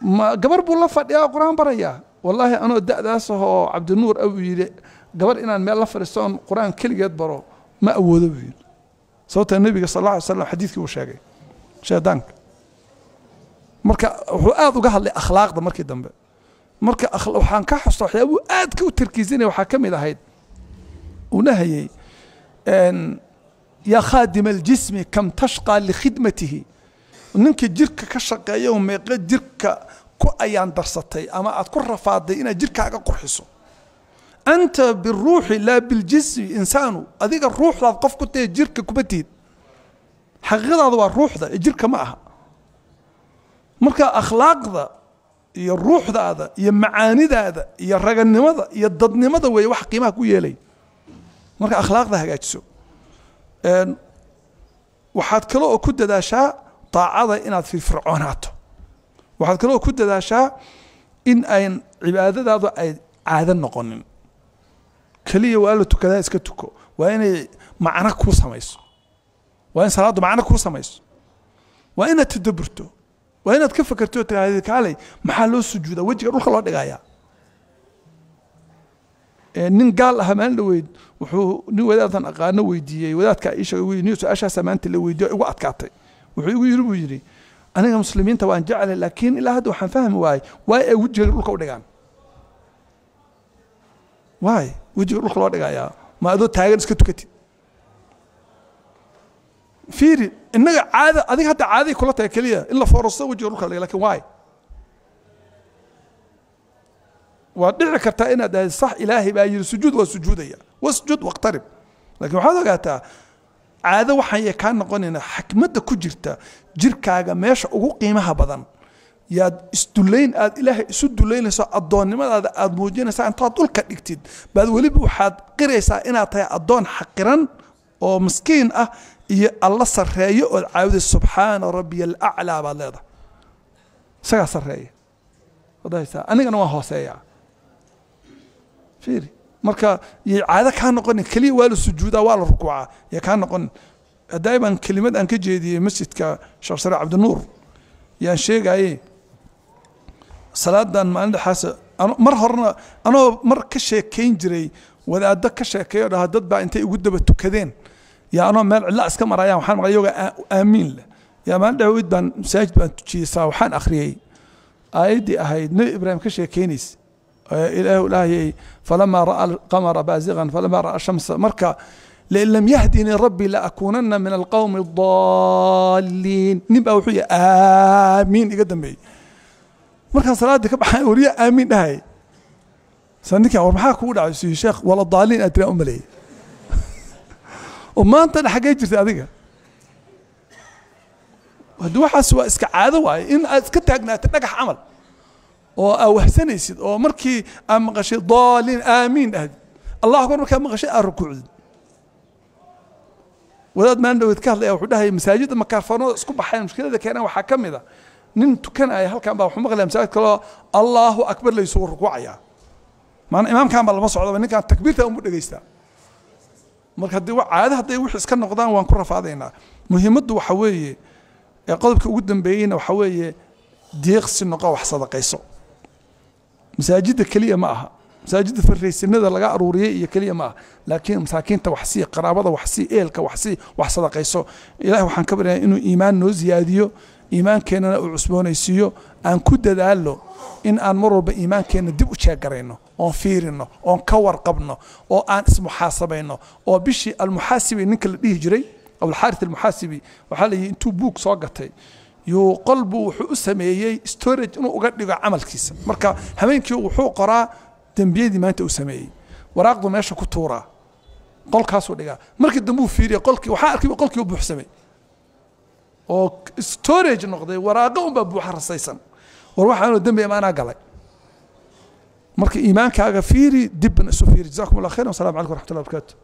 Ma gabar buu la fadhiyaa qur-aan barayaa? Wallaahi anoo da'daas ahoo Cabdinuur ah buu yidhi gabar inaan meel la fadhiisto oon qur-aan keligeed baro ma awoodo buu yidhi. Sababta nebiga sal alla alay slam xadiidkii uu sheegay shaydaanka. Marka wuxuu aad uga hadlay akhlaaqda markii dambe. Marka waxaan ka xusta waxyaabuu aadka u tarkiisinaya waxaa ka mid ahayd uuna hayey yaa khaadima aljismi kam tashqaa likhidmatihi, ninka jirka ka shaqeeya oo meeqe jirka ku ayaan darsatay ama aad ku rafaaday inaad jirkaaga qurxiso. Anta biruuxi laa biljismi insaanu, adiga ruuxdaad qof ku tahay, jirka kuma tihid. Xaqiiqadaada waa ruuxda ee jirka ma aha. Marka akhlaaqda iyo ruuxdaada iyo macaanidaada iyo raganimada iyo dadnimada weeye wax qiimaha ku yeelay. Marka akhlaaqda hagaajiso. Waxaad kale oo ku dadaashaa daacada inaad firfircoonaato. Waxaad kale oo ku dadaashaa in ayn cibaadadaadu ay caado noqonin keliya waa la tukadaa iska tuko. Waa inay macno kuu samayso, waa in salaaddu macno kuu samayso, waa inaad tadaburto, waa inaad ka fakerto oo tiraahdo kaalay maxaa loo sujuudaa, wejiga dhulka loo dhigayaa. Nin gaal aha maalin dhaweyd wuxuu nin wadaadkan aqaano weydiiyey, wadaadkaa ii sheegay nin su-aashaasaa maanta la weydiiyo igu adkaatay. Wuxuu igu yidhi buu yidhi aniga muslimiinta waan jeclay, laakiin ilaa hadda waxaan fahmi waayey waay ay wejiga dhulka u dhigaan, waay wejiga dhulka loo dhigayaa, ma adoo taagan iska tukatid? Fiiri innaga caada, adiga hadda caaday kula tahay keliya in la foorarso wejiga dhulka la dhiga, lakin waay waa dhici kartaa inaad dhahay sax ilaahay baa yidhi sujuud waa sujuudaya, wasjud waqtarib. Lakin waxaad ogaataa caado waxaan yay kaa noqonayna xikmadda ku jirta jirkaaga meesha ugu qiimaha badan yaad isdulayn, aad ilaahay isu dulaynayso, addoonnimadaada aad muujinaysaa intaad dhulka dhigtid baad weliba waxaad qiraysaa inaad tahay addoon xaqiran oo miskiin ah iyo alla sarreeyo ood caabudayso. Subxaana rabbiya alaclaa baad leedahay, isagaa sarreeya wadahaysaa, anigana waan hooseeyaa. Fiiri marka yay caado kaa noqonin keliya waa la sujuudaa waa la rukuucaa yay kaa noqonin. Hadaaban kelimad aan ka jeediyey masjidka Sheekh Sare Cabdinuur yaan sheegaye salaadan maalin dhexaas mar horena anoo mar ka sheekayn jiray wadaaddo ka sheekeeyo dhaha dad baa intay igu daba tukadeen yaa anoo meel cidla iska marayaan waxaan maqlay iyaga aamiin leh. Yaa maalin dhaweyd baan masaajid baan tujiyey, saa waxaan akhriyey aayaddii ahayd Nebi Ibraahim ka sheekeynaysa Ilaahu ilaahayay falamaa ra'a alqamara baasiqan falamaa ra'a shamsa. Marka lain lam yahdinii rabbi la akuunana min alqawmi adaalliin. Nin baa wuxuu yihi aamiin iga dambeeyey. Markaan salaaddii ka baxaan wariya aamiin dhahayay. Sa ninkan war maxaa kugu dhacay? Sii sheekh wala daaliin aad tiraan u maleeyey. Oo maantana xaggee jirtay adiga? Haddi waxaas waa iska caado waaye in aad iska taagnaatay dhagax camal oo aa wahsanaysid, oo markii aad maqashay daaliin aamiin dhahdid, Allah akbar markaa maqashay aad rukuucdid. Wadaad maalin dhaweed ka hadlaya wuxuu dhahaya masaajidda makaarfoonada isku baxeen mushkilada keenaan waxaa ka mid a nin tukanaya halkan baa wuxuu maqlaya masaajid kaloo Allahu akbar la isugu rukuucaya. Maana imaamkan baa lama socdaba, ninkan takbiirta unbu dhegeystaa. Marka haddii caado hadday wixii iska noqdaan waan ku rafaadaynaa. Muhiimaddu waxa weeye ee qodobka ugu dambeeyeyna waxa weeye deeqsi noqo, wax sadaqayso. Masaajidda keliya ma aha, masaajidda farraysinada laga aruuriyey iyo keliya ma aha, laakiin masaakiinta wax sii, qaraabada wax sii, ehelka wax sii, wax sadaqayso. Ilahi waxaan ka baryayaa inuu iimaan noo ziyaadiyo, iimaankeennana uu cusboonaysiiyo. Aan ku dadaalo in aan mar walba iimaankeenna dib u jeegarayno, oon fiirino, oon ka warqabno, oo aan ismuxaasabayno. Oo bishii almuxaasibi ninka la dhihi jiray Abulxaaris almuxaasibi waxaa la yidhi intuu buug soo gatay yuu qolbu wuxuu u sameeyey storage inuu uga dhigo camalkiisa. Marka habeenkii wuxuu qoraa dembiyadii maanta uu sameeyey, waraaqdu meesha ku tuuraa, qolkaasuu dhigaa. Markii dambe uu fiiriyey qolkii, waxaa arkay qolkii u buuxsamay oo storage noqday, waraaqo unbaa buuxa rasaysan. War waxaanoo dembi imaanaa galay. Marka iimaankaaga fiiri, dibna isu fiiri. Jazakum allah khayran, wasalamu calaykum waraxmatullahi wabarakatu.